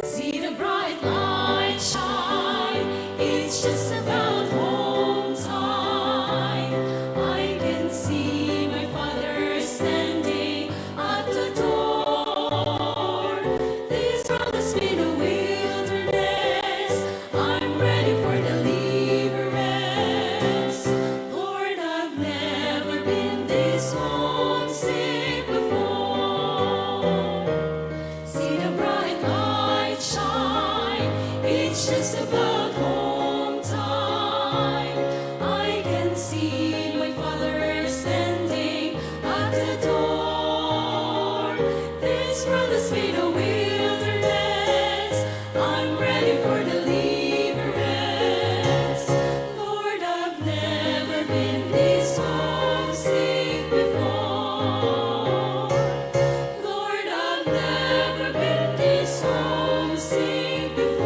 See the bright light shine, it's just about home time. I can see my Father standing at the door. This world has been a wilderness. I'm ready for deliverance. Lord, I've never been this homesick before. See the bright light shine. It's just about home time. I can see my Father standing at the door. This world has been a wilderness. I'm ready for deliverance. Lord, I've never been this homesick before. Lord, I've never been this homesick before.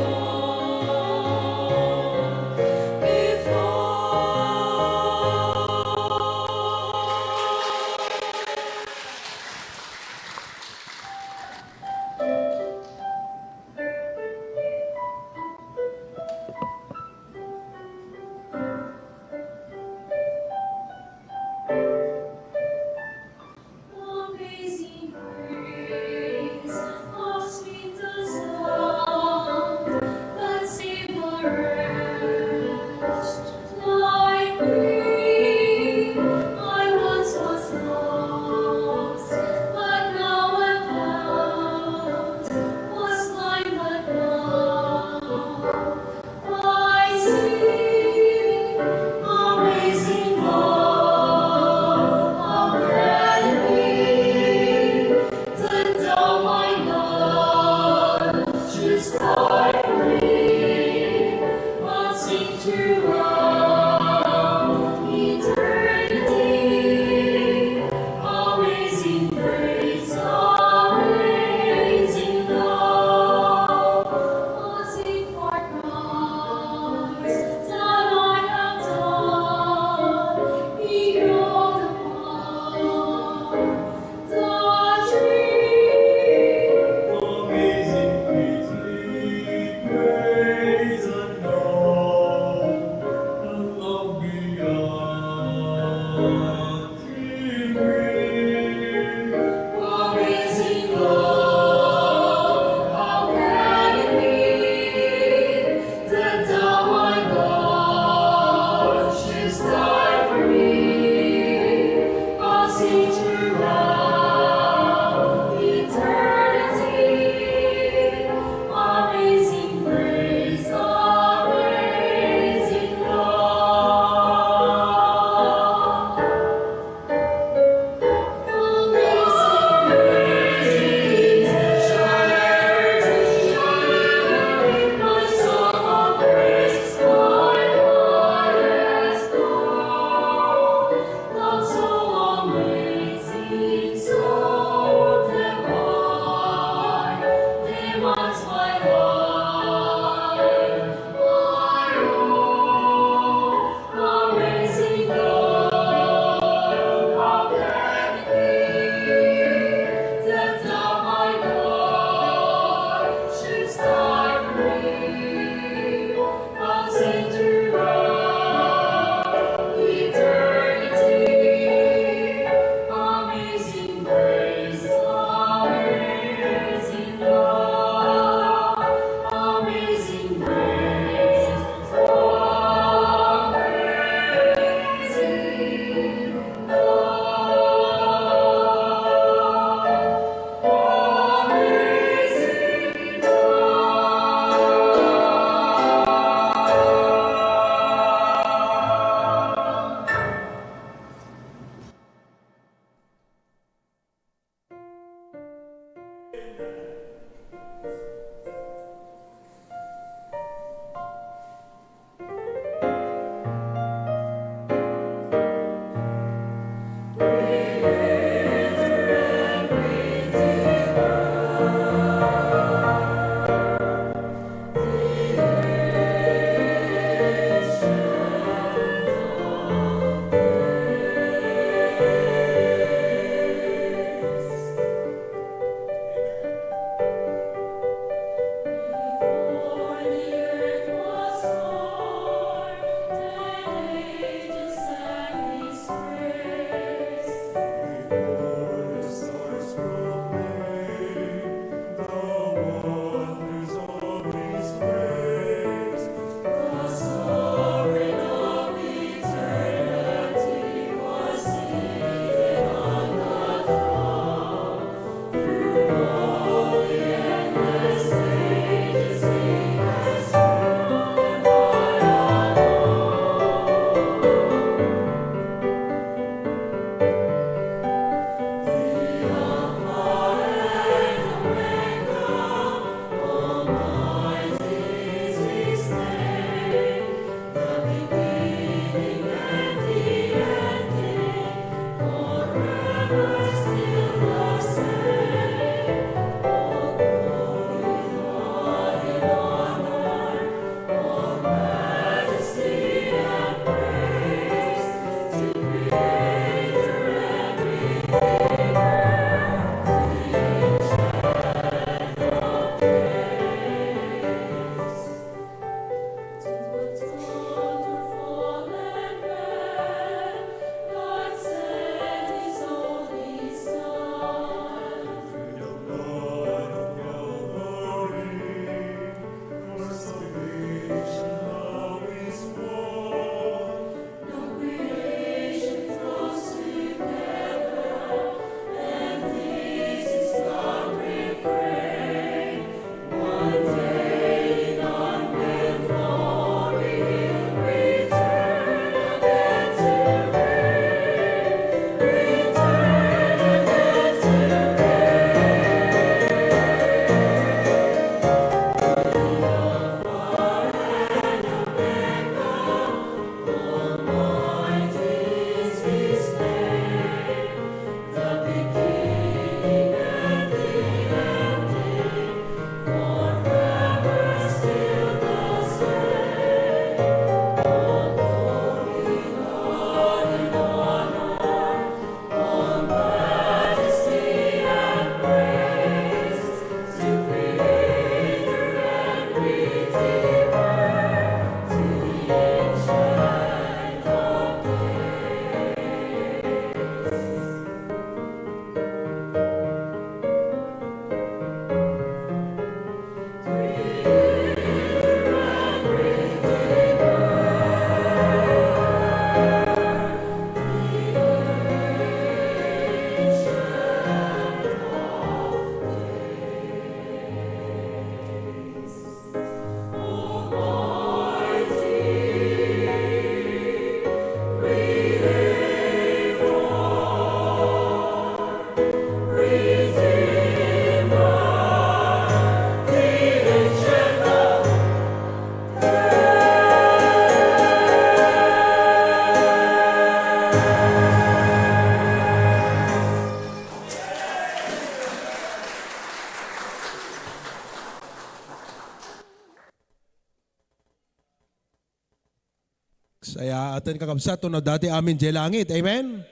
Sayaaten, kakabsat, no adda ti amin idiay langit. Amen?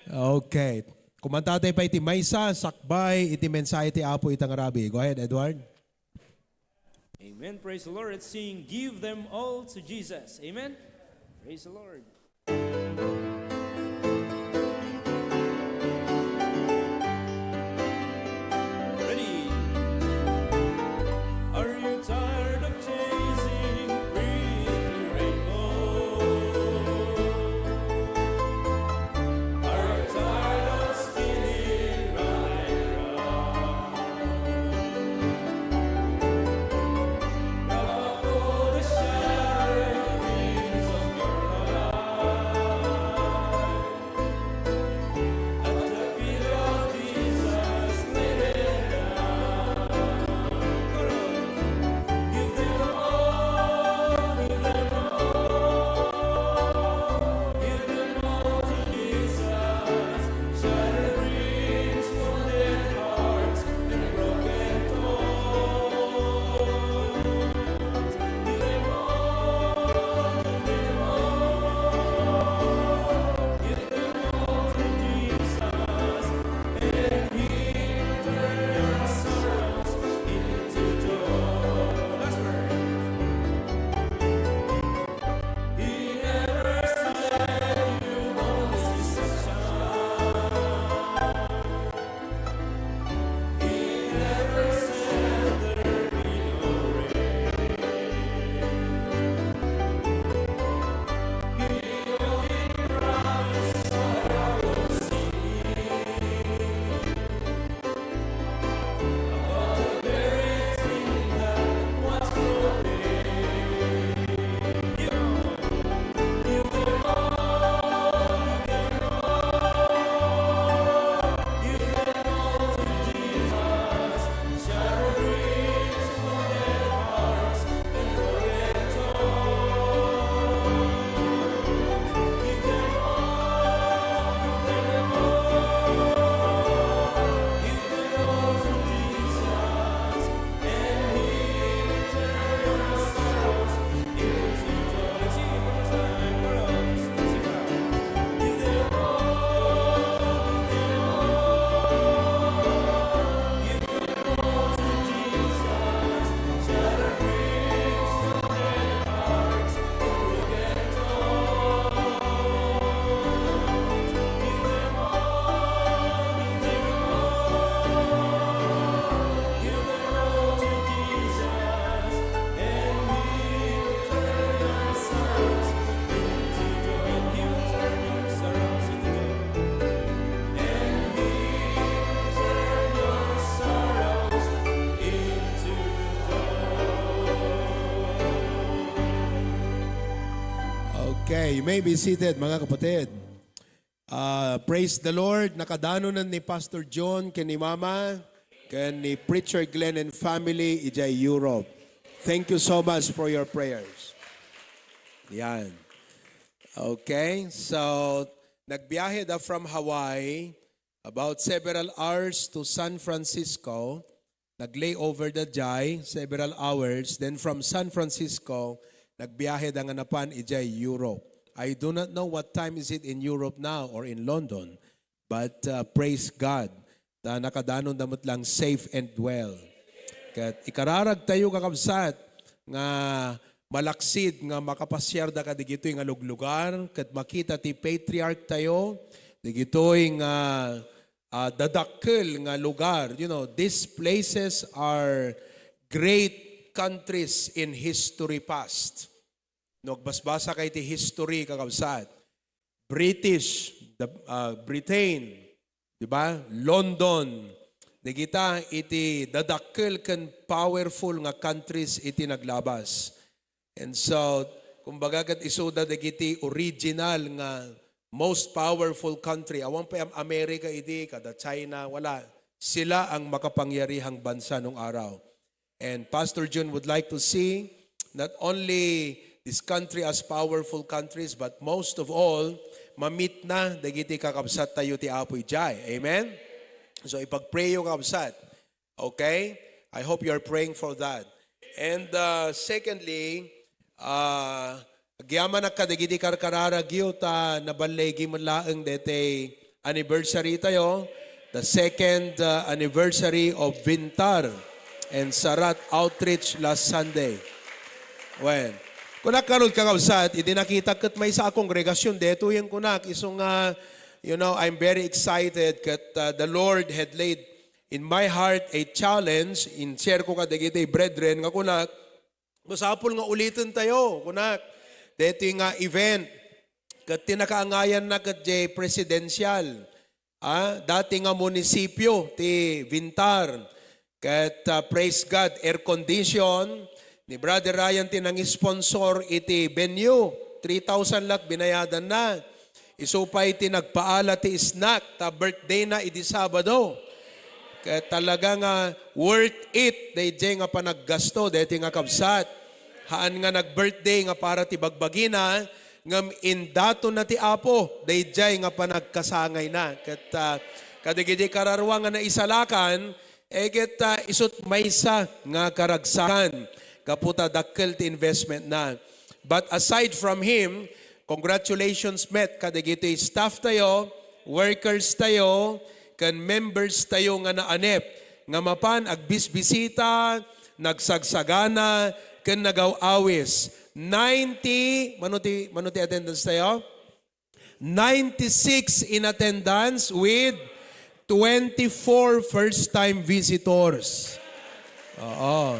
Okay. Kumantatay pay ti maysa, sakbay iti mensahe ti Apo ita nga rabii. Go ahead, Edward. Amen. Praise the Lord. Let's sing, "Give Them All to Jesus." Amen. Praise the Lord. Ready? Are you tired of chasing pretty rainbows? Are you tired of spinning round and round? Grab all the shattered dreams of your life. Okay, you may be seated, mga kapatid. Ah, praise the Lord. Nakadanonan ni Pastor John ken ni Mama ken ni Preacher Glenn and family idiay Europe. Thank you so much for your prayers. Yan. Okay, so nagbiyahe da from Hawaii, about several hours to San Francisco. Nag-layover da jay several hours. Then from San Francisco, nagbiyahe da nga napan idiay Europe. I do not know what time is it in Europe now or in London, but, uh, praise God. Ta nakadanon da met lang safe and well. Ket ikararag tayo, kakabsat, nga malaksid nga makapasiar da kadigitoy nga luglugar, ket makita ti patriarch tayo, digitoy nga, ah, dadakkel nga lugar. You know, these places are great countries in history past. No, agbasbasa kay ti history, kakabsat. British, the, ah, Britain, di ba? London. Dagita iti dadakkel ken powerful nga countries iti naglabas. And so, kumbaga, ket isuda dagiti original nga most powerful country. Awan pay Am-, America idi, kada China, wala. Sila ang makapangyarihang bansa nung araw. And Pastor Jun would like to see not only this country as powerful countries, but most of all, mamitna dagiti kakabsat tayo ti Apo idiay. Amen? So, ipagprayo, kakabsat. Okay? I hope you are praying for that. And, uh, secondly, uh, Agyamanak kadagiti karkararagyo ta naballigi met laeng daytoy anniversary tayo, the second, uh, anniversary of Vintar and Sarat Outreach last Sunday. Well, kunak ngarud, kakabsat, idi nakitak ket maysa a kongregasyon detoyen, kunak, isu nga, you know, I'm very excited ket, uh, the Lord had laid in my heart a challenge, in-share ko kadagiti brethren nga kunak, masapul nga uliten tayo, kunak, daytoy nga event. Ket ti nakaangayanna ket jay presidential, ah, dati nga munisipyo ti Vintar. Ket, ah, praise God, air condition. Ni Brother Ryan ti nangisponsor iti venue. Three thousand lat binayadanna. Isu pay ti nagpaala ti snack, ta birthday na idi Sabado. Ket talaga nga worth it dayjay nga panaggasto, daytoy nga kabsat. Haan nga nag-birthday nga para ti bagbagina, ngem indaton na ti Apo dayjay nga panagkasangayna. Ket, ah, kadagiti kararua nga naisalakan, eh, ket, ah, isut' maysa nga karagsakan gapu ta dakkel ti investment na. But aside from him, congratulations met kadagiti staff tayo, workers tayo, ken members tayo nga naanep nga mapan agbisbisita, nagsagsagana, ken nagaw-awis. Ninety, mano ti, mano ti attendance tayo? Ninety-six in attendance with twenty-four first-time visitors. Oo.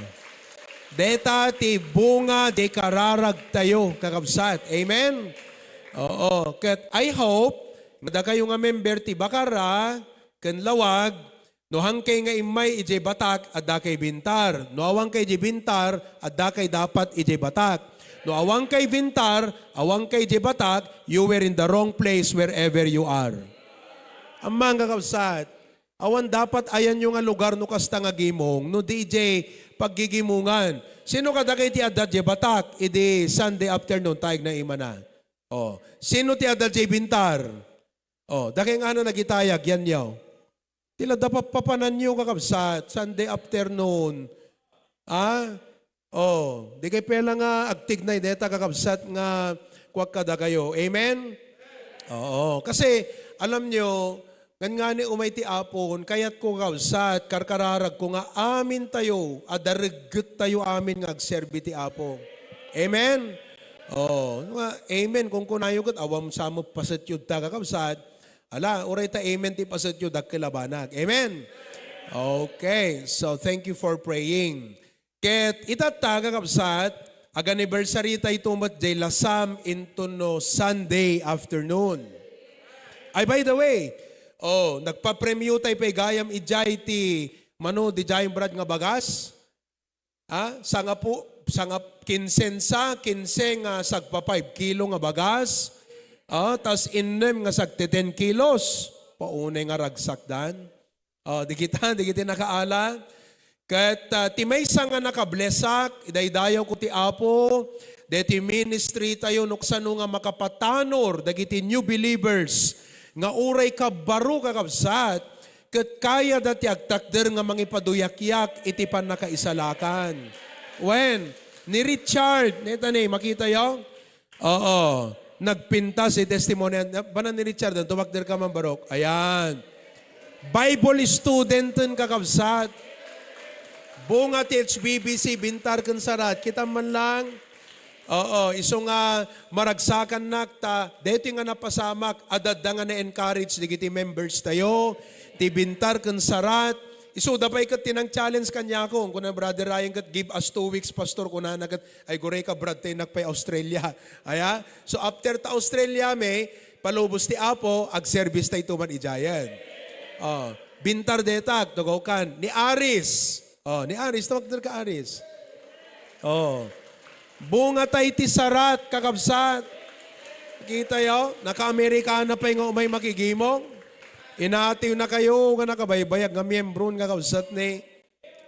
Deta ti bunga ti kararag tayo, kakabsat. Amen? Oo. Ket I hope, nga dakayo nga member ti Bacarra, ken Laoag, no haankay nga immay idiay Batac, addakay Vintar. No awankay idiay Vintar, addakay dapat idiay Batac. No awankay Vintar, awankay idiay Batac, you were in the wrong place wherever you are. Ammom, kakabsat, awan dapat ayanyo nga lugar no kasta nga gimong, no di idiay paggigimongan. Sino kadakay ti adda idiay Batac, idi Sunday afternoon, taeg na imana? Oh, sino ti adda idiay Vintar? Oh, dakay nga ano nagitayag, yan yaw. Ti la da papapananyo, kakabsat, Sunday afternoon. Ah? Oh, di kay pela nga agtignay deta, kakabsat, nga kuak kadakayo. Amen? Oo. Kasi, alam nyo, ngan nga ni umay ti Apo, kayat ko, kakabsat, karkararag ko nga amin tayo, adarigget tayo amin nga agserbi ti Apo. Amen? Oh, nga, amen. Kung kunayo ket, awam sa mo paset yun ta, kakabsat. Ala, uray ta amen ti paset yo, dakkel a banag. Amen? Okay, so thank you for praying. Ket itatta, kakabsat, ag-anniversary tayo met jay lasam into no Sunday afternoon. Ay, by the way, oh, nagpapremyo tayo pay gayam ijay ti mano, di jay brad nga bagas? Ah, sangapu-, sangap-, kinsensa, kinse nga sagpa five kilo nga bagas. Ah, tas innem nga sagte ten kilos. Paunay nga ragsakdan. Ah, di kita, di kita nakaala. Ket, ah, ti maysa nga nakablessak, idaydayaw ko ti Apo, deti ministry tayo, no kasano nga makapatanor dagiti new believers nga uray kabbaro, kakabsat, ket kayada ti agtakder nga mangipaduyakyak iti pannakaisalakan. Wen, ni Richard, neta ni, makita yo? Oo. Nagpintas ti testimony. Banan ni Richard, tumakder ka man, Barok. Ayan. Bible student ten, kakabsat. Bunga ti H B B C, Bintar ken Sarat. Kita man lang. Oo, isu nga maragsakannak ta, daytoy nga napasamak, adda nga na-encourage dagiti members tayo, ti Bintar ken Sarat. Isuda pay ket ti nang-challenge kaniako, kuna Brother Ryan ket, "Give us two weeks, Pastor," kunana ket, "Ay, gurayka, brad, ta innak pay Australia." Aya? So, after ta Australia, may palubos ti Apo, ag-service tayo tuman idiayen. Oh, Bintar deta, agtugaw kan. Ni Aris. Oh, ni Aris, tumakder ka, Aris. Oh. Bunga tay ti Sarat, kakabsat. Kita yo, naka-Amerikana pay nga umay makigimong. Inatiw na kayo nga nakabaybayag nga miyembron nga kabsat ni.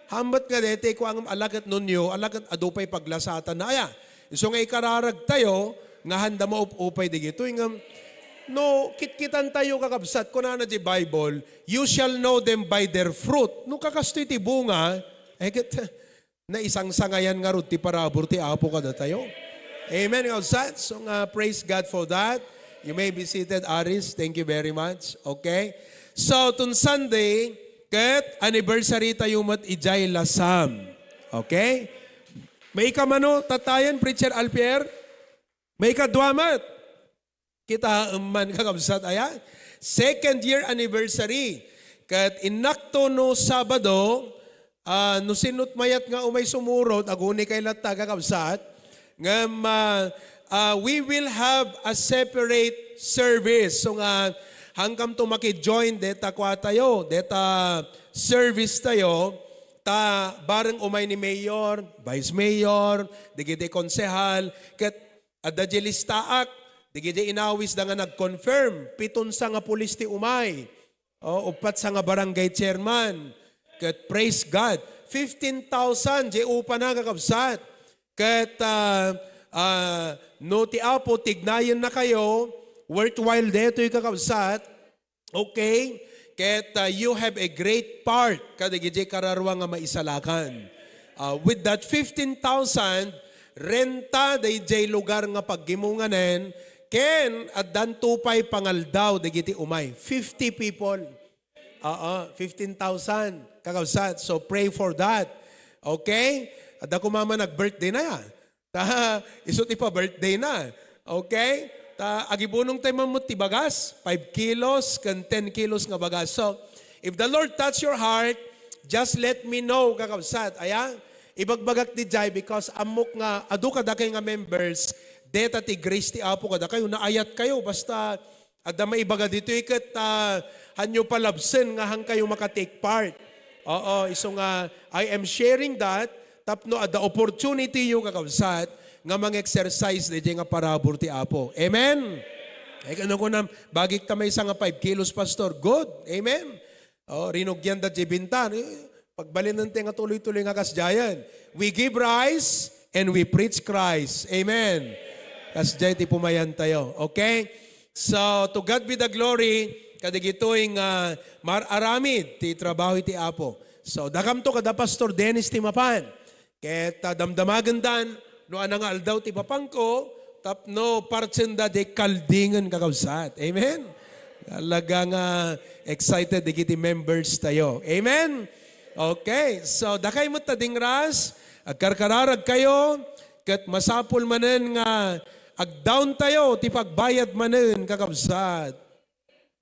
Hambat nga deti, kuang alaket nunyo, alaket adu pay paglasatan na. Aya, isu nga ikararag tayo, nga handa maup-upay digitoy nga, no, kitkitan tayo, kakabsat, kunana di Bible, "You shall know them by their fruit." No kakastoy ti bunga, eh, ket, naisangsangayan ngarud ti parabur ti Apo kadatayo. Amen, kakabsat. So nga, praise God for that. You may be seated, Aris. Thank you very much. Okay? So, tun Sunday, ket anniversary tayo met idiay Lasam. Okay? May ika mano, tatayen, Preacher Alpier? May ikadua met? Kita man, kakabsat, aya? Second year anniversary. Ket innakto no Sabado, ah, no sinot mayat nga umay sumurot, aguni kay latta, kakabsat. Ngem, ah, ah, we will have a separate service. So nga, hangkam to maki-join deta kua tayo, deta service tayo, ta bareng umay ni Mayor, Vice Mayor, dagiti konsehal, ket adda di listaak, dagiti inawisda nga nag-confirm, pitunsa nga pulis ti umay. O, uppat sa nga barangay chairman. Ket praise God, fifteen thousand di upana, kakabsat. Ket, ah, ah, no ti Apo tignayennakayo, worthwhile detoy, kakabsat. Okay? Ket, ah, you have a great part kadagiti kararua nga maisalakan. Ah, with that fifteen thousand, renta daydiay lugar nga paggimonganen, ken addanto pay pangaldaw dagiti umay. Fifty people. Oo, fifteen thousand, kakabsat. So, pray for that. Okay? Adda koma man nag-birthday na ya. Ta, isu ti pa-birthday na. Okay? Ta, agibunong tayo man met ti bagas, five kilos, ken ten kilos nga bagas. So, if the Lord touch your heart, just let me know, kakabsat. Aya, ibagbagak di jay because ammok nga adu kadakay nga members, deta ti grace ti Apo kadakayo, naayat kayo, basta adda maibaga ditoy ket, ah, hanyo palabsen nga hankayo maka-take part. Oo, isu nga, I am sharing that tapno adda opportunity yo, kakabsat, nga mang-exercise daydiay nga parabur ti Apo. Amen? Ay, ano ko na, bagik ta maysa nga five kilos, Pastor. Good. Amen? Oh, rinugian da di bintan. Eh, pagbalinen tayo nga tuloy-tuloy nga kasdiayan. We give rice and we preach Christ. Amen. Kasdiay ti pumayan tayo. Okay? So, to God be the glory, kadigitoy nga mar-aramid ti trabaho iti Apo. So, dakamto kada Pastor Dennis ti mapan. Ket, ah, damdamagendan, no, ana nga aldaw ti papanko, tapno partsenda di kaldingen, kakabsat. Amen? Talaga nga excited dagiti members tayo. Amen? Okay, so dakay met ta dingras, agkarkararag kayo, ket masapul manen nga agdaon tayo ti pagbayad manen, kakabsat.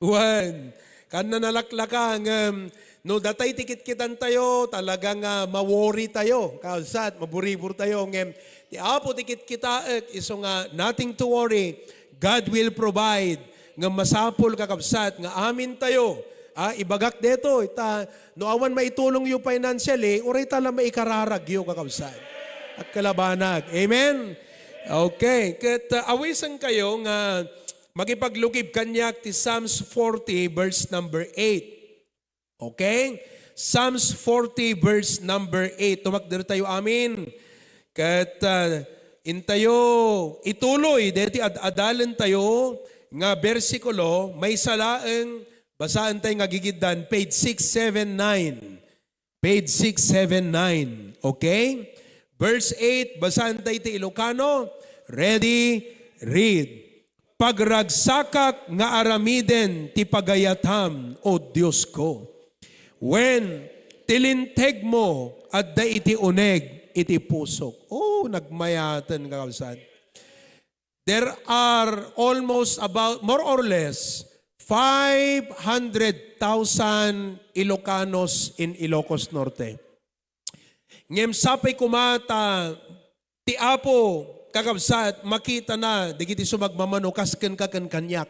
Wen, kanna nalaklaka ngem no datay ti kitkitan tayo, talaga nga ma-worry tayo, kabsat, maburibur tayo. Ngem ti Apo ti kitkitaek, isu nga nothing to worry. God will provide. Ngem masapul, kakabsat, nga amin tayo, ah, ibagak detoy, ta no awan maitulong yo financially, uray ta la maikararag yo, kakabsat. Agkalabanag. Amen? Okay. Ket, ah, awisen kayo nga makipaglukib kaniak ti Psalms forty, verse number eight. Okay? Psalms forty, verse number eight. Tumakder tayo, amin. Ket, ah, intayo, ituloy, deti ad-adalen tayo nga bersikulo, maysa laeng, basaan tayo nga gigiddan, page six seven nine. Page six seven nine. Okay? Verse eight, basaan tayo ti Ilocano. Ready? Read. Pagragsakak nga aramiden ti pagayatam, O Diosko. Wen, ti lintegmo adda iti uneg iti pusok. Oh, nagmayaten, kakabsat. There are almost about, more or less, five hundred thousand Ilocanos in Ilocos Norte. Ngem sapay koma ta ti Apo, kakabsat, makitana dagiti sumagmamano kas kenka ken kaniak,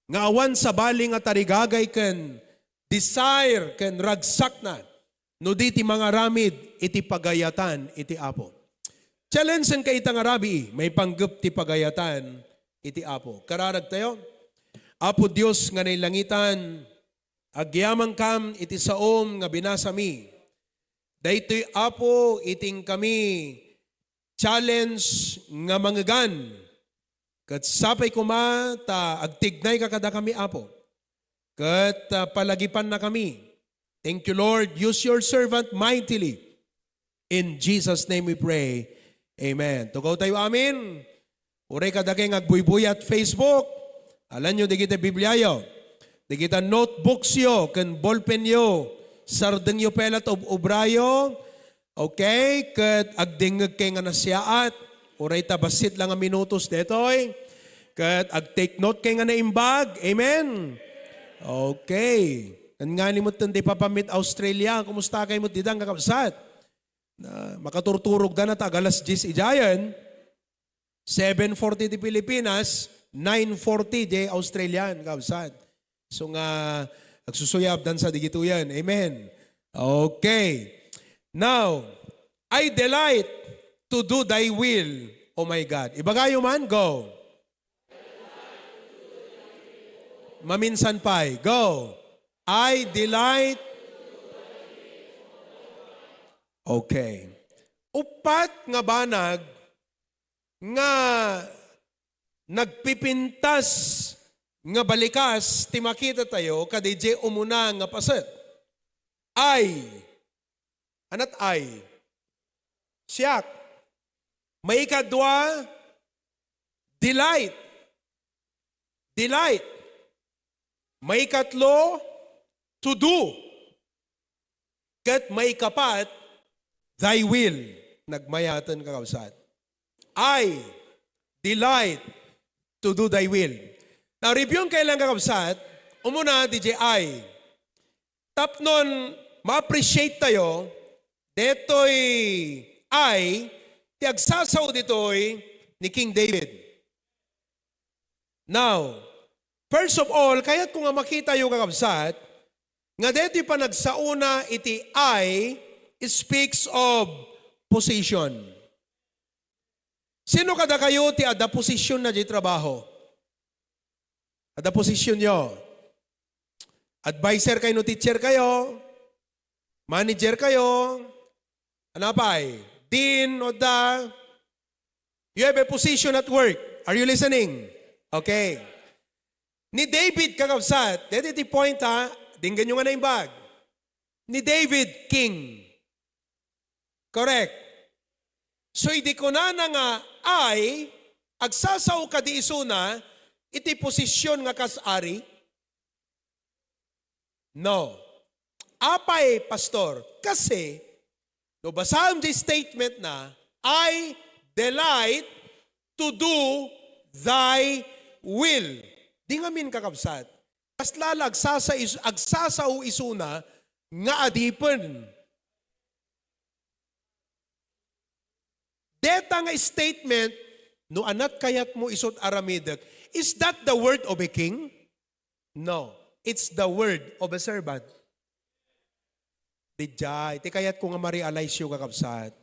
nga awan sabali nga tarigagay ken desire ken ragsakna no di ti mangaramid iti pagayatan iti Apo. Challenge-enka ita nga rabii, maipanggep ti pagayatan iti Apo. Kararag tayo. Apo Dios nga nailangitan, agyamankam iti saom nga binasami. Daytoy, Apo, iti inkami challenge nga mangegan. Ket sapay koma ta agtignayka kadakami, Apo, ket, ah, palagipannakami. Thank you, Lord. Use your servant mightily. In Jesus' name we pray. Amen. Tugaw tayo, amen. Uray kadagay nga agbuybuyat Facebook, alanyo dagiti Bibliayo, dagita notebooksyo ken ballpenyo, sardengyo pay la ta ob-obrayo, okay? Ket agdengngegkay nga nasiaat, uray ta bassit la nga minutos detoy, ket ag-take note kay nga naimbag. Amen? Okay. Ngannani met ti papammit Australia, kumusta kay met dida nga kabsat? Na, makaturturog da na ta ag alas diyes idiayen. Seven forty ti Pilipinas, nine forty di Australian, kabsat. So nga, agsusuyab dan sa digituyan. Amen. Okay. Now, "I delight to do thy will, oh my God." Ibagayo man, go. Maminsan pay, go. "I delight." Okay. Uppat nga banag nga nagpipintas nga balikas ti makita tayo kadi jay umuna nga paset. "I." Anat "I"? Siak. Maikadua, delight. Delight. Maikatlo, to do. Ket maikapat, thy will. Nagmayaten, kakabsat. "I delight to do thy will." Now, review-en kay lang, kakabsat, umuna, D J I. Tapnon ma-appreciate tayo, detoy "I" ti agsasao ditoy ni King David. Now, first of all, kayatko nga makitayo, kakabsat, nga detoy panagsaona iti "I" speaks of position. Sino kadakayo ti adda posisionna diay trabaho? Adda posisionyo. Adviser kayo no teacher kayo, manager kayo, ano pay? Dean, adda. You have a position at work. Are you listening? Okay. Ni David, kakabsat, deti ti point, ha? Denggenyo nga naimbag. Ni David, king. Correct. So, idi kunana nga "I", agsasao kadi isuna iti posisyon nga kas ari? No. Apay, Pastor? Kasi, no basaem ti statement na, "I delight to do thy will." Di ngamin, kakabsat. Kasla la agsasa-, is-, agsasao isuna nga adipen. Deta nga statement, no anat kayatmo isut' aramidek, is that the word of a king? No, it's the word of a servant. Dijay, ti kayatko nga ma-realize-yo, kakabsat,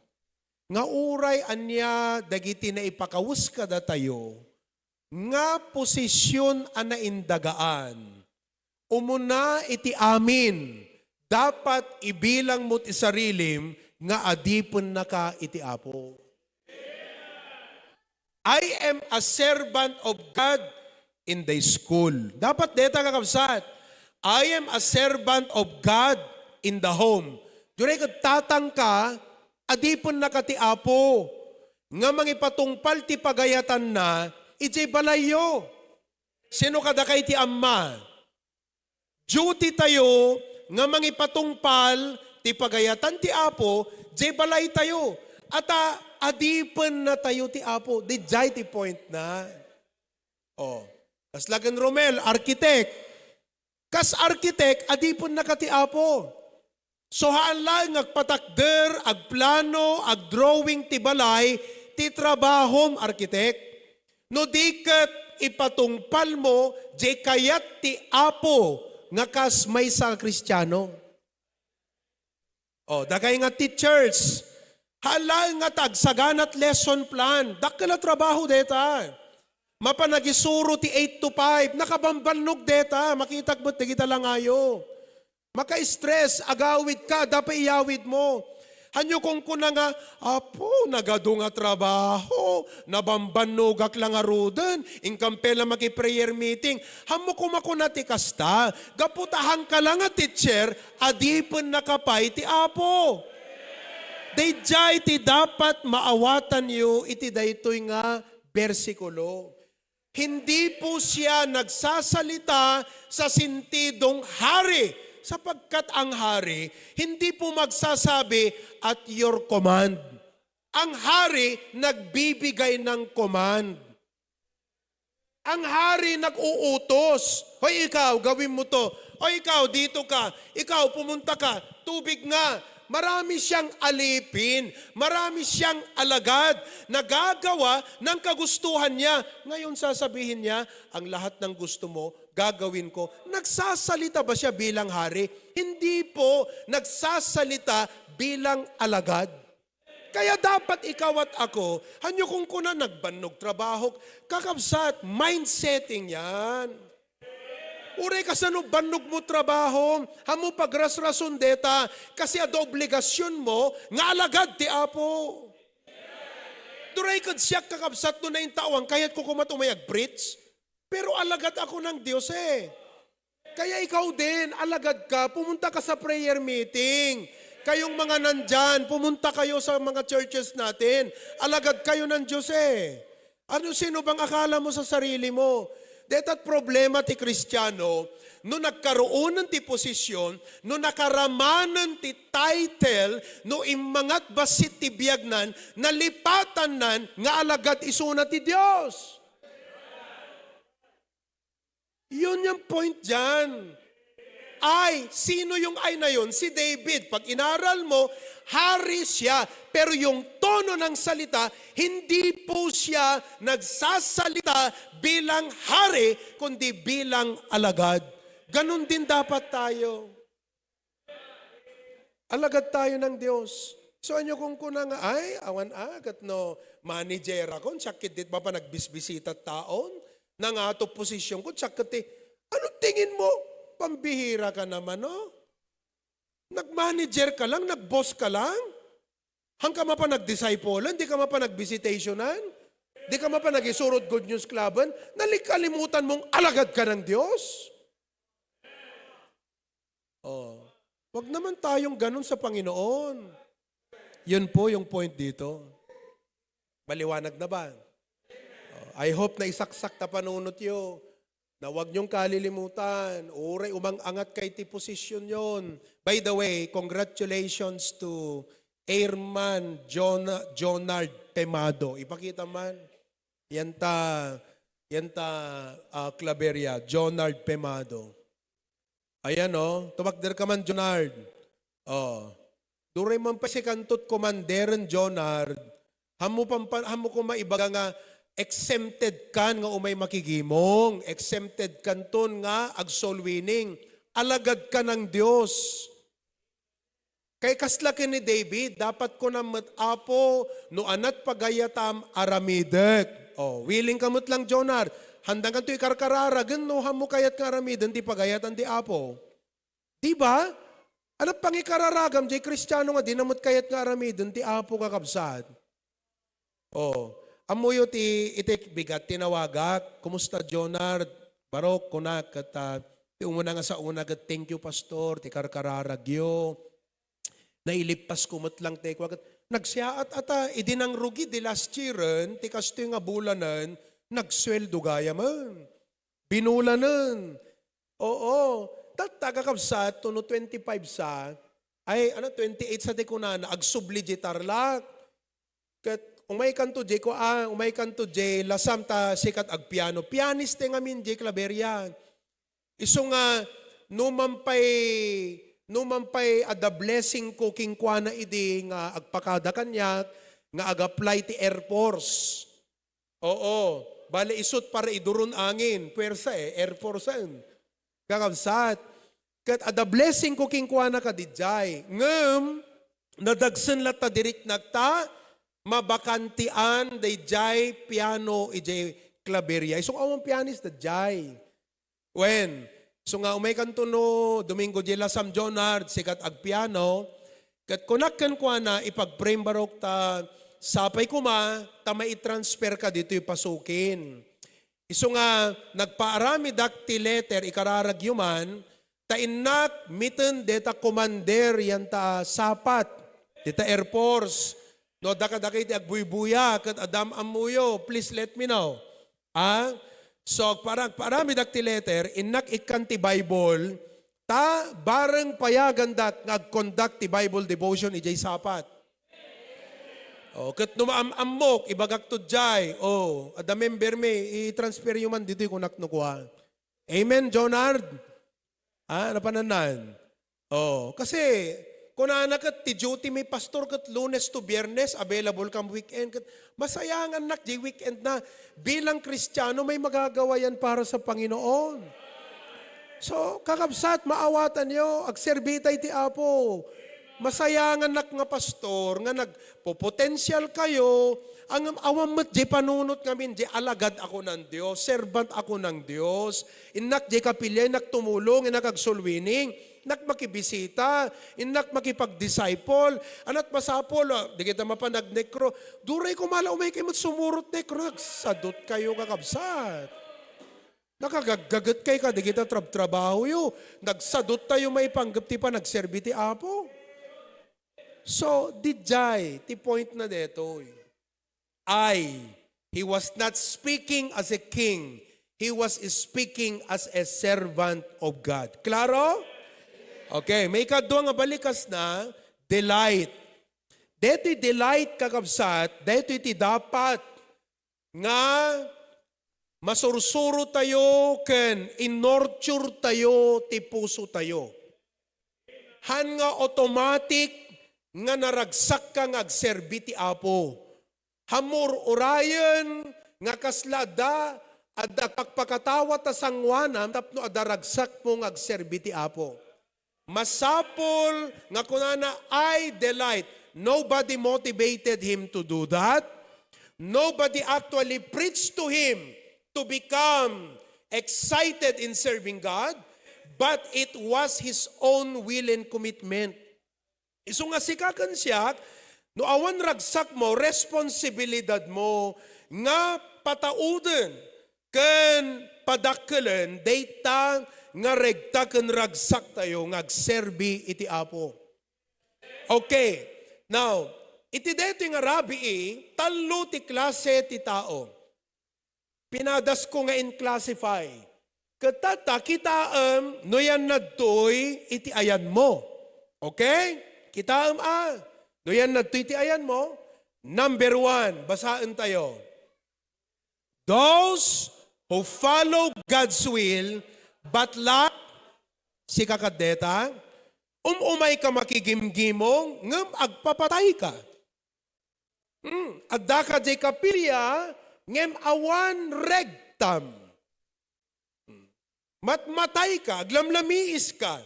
nga uray ania dagiti naipakawes kadatayo nga posisyon a naindagaan, umuna iti amin, dapat ibilangmo ti sarilim nga adipennaka iti Apo. "I am a servant of God in the school." Dapat deta, kakabsat, "I am a servant of God in the home." Diay ket tatangka, adipennaka ti Apo nga mangipatungpal ti pagayatanna idiay balayyo. Sino kadakay ti amma? Duty tayo nga mangipatungpal ti pagayatan ti Apo diay balaytayo. Ata, adipennatayo ti Apo. Dijay ti point na. Oh. Kasla ken Romel, architect. Kas architect, adipennaka ti Apo. So, haan laeng nga agpatakder, agplano, agdrawing ti balay, ti trabahom, architect. No di ket ipatungpalmo diay kayat ti Apo nga kas maysa a Kristiano. O, dagay nga teachers, haan laeng nga ta agsaganat lesson plan. Dakkel a trabaho deta. Mapan agisuro ti eight to five, nakabambannog deta. Makitak met dagita langayo. Maka-stress, agawid ka, adda pay iyawid mo. Hanyo kunkuna nga, "Apo, nagadu nga trabaho, nabambannogak la ngaruden, inkan pay la maki-prayer meeting." Hanmo koma kuna ti kasta, gapu ta hanka la nga teacher, adipennaka pay ti Apo. Daydiay ti dapat maawatanyo iti daytoy nga bersikulo. Hindi po siya nagsasalita sa sentidong hari, sapagkat ang hari hindi po magsasabi, "At your command." Ang hari nagbibigay ng command. Ang hari nag-uutos. "Hoy ikaw, gawin mo 'to. Hoy ikaw, dito ka. Ikaw, pumunta ka. Tubig nga." Marami siyang alipin. Marami siyang alagad na gagawa ng kagustuhan niya. Ngayon sasabihin niya, "Ang lahat ng gusto mo, gagawin ko." Nagsasalita ba siya bilang hari? Hindi po. Nagsasalita bilang alagad. Kaya dapat ikaw at ako, hanyo kung kuna nagbannog trabaho, kakabsat, mind setting yan. Uray kasano bannog mo trabaho, hamo pagrasrason deta, kasi adu obligasyon mo, nga alagad ti Apo. Duray kad siak kakabsat no naintawan, kayat ko kumat umay ag-preach. Pero alagad ako ng Diyos eh. Kaya ikaw din, alagad ka, pumunta ka sa prayer meeting. Kayong mga nandyan, pumunta kayo sa mga churches natin. Alagad kayo ng Diyos eh. Ano, sino bang akala mo sa sarili mo? Deta't problema ti Kristiano, no nagkaruonan ti posisyon, no nakaramanan ti title, no immangat bassit ti biagnan, nalipatannan nga alagad isuna ti Dios. Yun yung point dyan. Ay, sino yung ay na yun? Si David. Pag inaral mo, hari siya. Pero yung tono ng salita, hindi po siya nagsasalita bilang hari, kundi bilang alagad. Ganun din dapat tayo. Alagad tayo ng Diyos. So, anyo kung kuna nga, "Ay, awan agat no, manager ako, siak ket dit mapanagbisbisita taon, nangato posisyon ko, siak ket ti," ano tingin mo? Pambihira ka naman, no? Nag-manager ka lang, nag-boss ka lang? Hangka mapanagdisciple-an, di ka mapanagvisitationan? Di ka mapanagisurod Good News Club-an? Nalikalimutan mong alagad ka ng Diyos? Oh. Wag naman tayong ganun sa Panginoon. Yun po yung point dito. Maliwanag na ba? Oh, I hope na isaksak ta panunot yo na wag niyong kalilimutan. Uray umang-angat kay ti posisyon yon. By the way, congratulations to Airman John, Jonard Temado. Ipakita man. Yan ta, yan ta, ah, Claveria, Jonard Temado. Ayan, oh. Tumakder ka man, Jonard. Oh. Duray man pa si kantot komanderen, Jonard. Hamo pampa-, hamo koma ibaga nga exempted kan nga umay makigimong. Exempted kanton nga ag-soul winning. Alagad ka ng Diyos. Kay kasla ken ni David, dapat kuna met, "Apo, no anat pagayatam, aramidek." Oh, willing ka met lang, Jonard. Handang kanto ikarkararagen no hamo kayat nga aramiden ti pagayatan ti Apo. Di ba? Ano pangikararagam jay Kristiano nga di na met kayat nga aramiden ti Apo, kakabsat? Oh, ammoyo ti, iti bigat tinawagak, "Kumusta, Jonard?" "Barok," kunak, ket, ah, ti umuna nga saona ket, "Thank you, Pastor, ti karkararagyo. Nailippas ko met lang ti," kunak, ket nagsiaat-ata, idi nangrugi di last year-en, ti kastoy nga bulanen, nagsueldo gayamen. Binulanen. Oo. Tatta, kakabsat, no twenty-five sa, ay, ano, twenty-eight sa ti kunana, agsubli jay Tarlac. Ket umay kanto jay kua-, umay kanto jay lasam ta sikat agpiano. Pianist ti ngamin jay Claveria. Isu nga, numan pay, numan pay adda blessing ko kenkuana idi nga agpakada kaniak nga ag-apply ti Air Force. Oo, bale isut para iduron angin, puwersa eh, Air Force-en. Kakabsat, ket adda blessing ko kenkuana kadidiay. Ngem, nadagsen latta diriknak ta mabakantian daydiay piano idiay Claveria. Isu nga awan pianist daydiay. Wen, isu nga umay kanto no Domingo jay lasam, Jonard, sikat agpiano, ket kunak kenkuana, "Ipag-pray-m barok ta sapay koma ta maitransfer ka ditoy pasukin." Isu nga nagpaaramidak ti letter, ikararagyo man, ta innak miten deta commander yan ta sapat. Dita Air Force. No, adda kadagiti agbuybuya, ket adda am-ammoyo, please let me know. Ah? So, agpara-, agpaaramidak ti letter, innak ikkan ti Bible, ta bareng payagandak nga ag-conduct ti Bible devotion idiay Sapat. Oh, ket no maam-ammok, ibagak to jay. Oh, adda member mi, i-transfer yo man ditoy kunak no kua. Amen, Jonard? Ah, napanannan? Oh, kasi, kunana ket ti duty mi pastor ket Lunes to Biyernes, available kam weekend. Ket masayangannak di weekend na. Bilang Kristiano, may magagawa yan para sa Panginoon. So, kakabsat, maawatan yo, agserbi tay ti Apo. Masayangannak nga pastor, nga nagpopotensial kayo, ang awan met di panunot ngamin, di alagad ako ng Dios, servant ako ng Dios. Innak di kapilian, innak tumulong, innak agsulwining, innak makibisita, innak makipag-disciple. Anat masapol, ah, di kita mapan agnekro. Duray ko mala umay kayo met sumurot nekro, nagsadot kayo, kakabsat. Nakagaggaget kay ka, di kita trab-trabaho yo. Nagsadot tayo maipanggep ti panagserbi ti Apo. So, dijay, ti point na detoy. I, he was not speaking as a king. He was speaking as a servant of God. Klaro? Okay, maikadua nga balikas na, delight. Detoy delight, kakabsat, detoy ti dapat nga masursuro tayo ken inurture tayo ti puso tayo. Han nga automatic nga naragsak ka nga agserbi ti Apo. Hamur urayen nga kasla adda, adda pakpakatawa ta sanguanam tapno adda ragsak mo nga agserbi ti Apo. Masapul nga kunana, "I delight." Nobody motivated him to do that. Nobody actually preached to him to become excited in serving God, but it was his own will and commitment. Isu nga sika ken siak, no awan ragsak mo, responsibilidad mo nga patauden ken padakkelen dayta nga regta ken ragsak tayo nga agserbi iti Apo. Okay. Now, iti daytoy nga rabii, tallo ti klase ti tao. Pinadasko nga in-classify. Ket tatta, kitaem no yannadtoy iti ayanmo. Okay? Kitaem a, no yannadtoy iti ayanmo. Number one, basaen tayo. Those who follow God's will but lack, sika ket deta, um-umay ka makigimgimong, ngem agpapatay ka. Hmm, adda ka diay kapilia, ngem awan regtam. Hmm. Matmatay ka, aglamlamiis ka.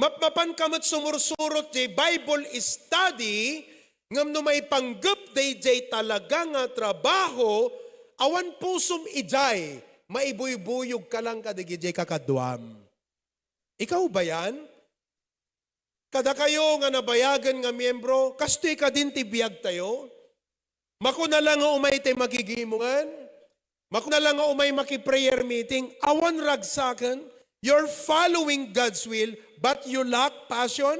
Mapmapan ka met sumursurot diay Bible study, ngem no maipanggep daydiay talaga nga trabaho, awan pusom idiay, maibuybuyog ka lang kadagiti kakaduam. Ikaw ba yan? Kadakayo nga nabayagen nga miyembro, kastoy kadin ti biagtayo? Makuna la nga umay ti magigimongen? Makuna la nga umay maki-prayer meeting? Awan ragsaken? You're following God's will, but you lack passion?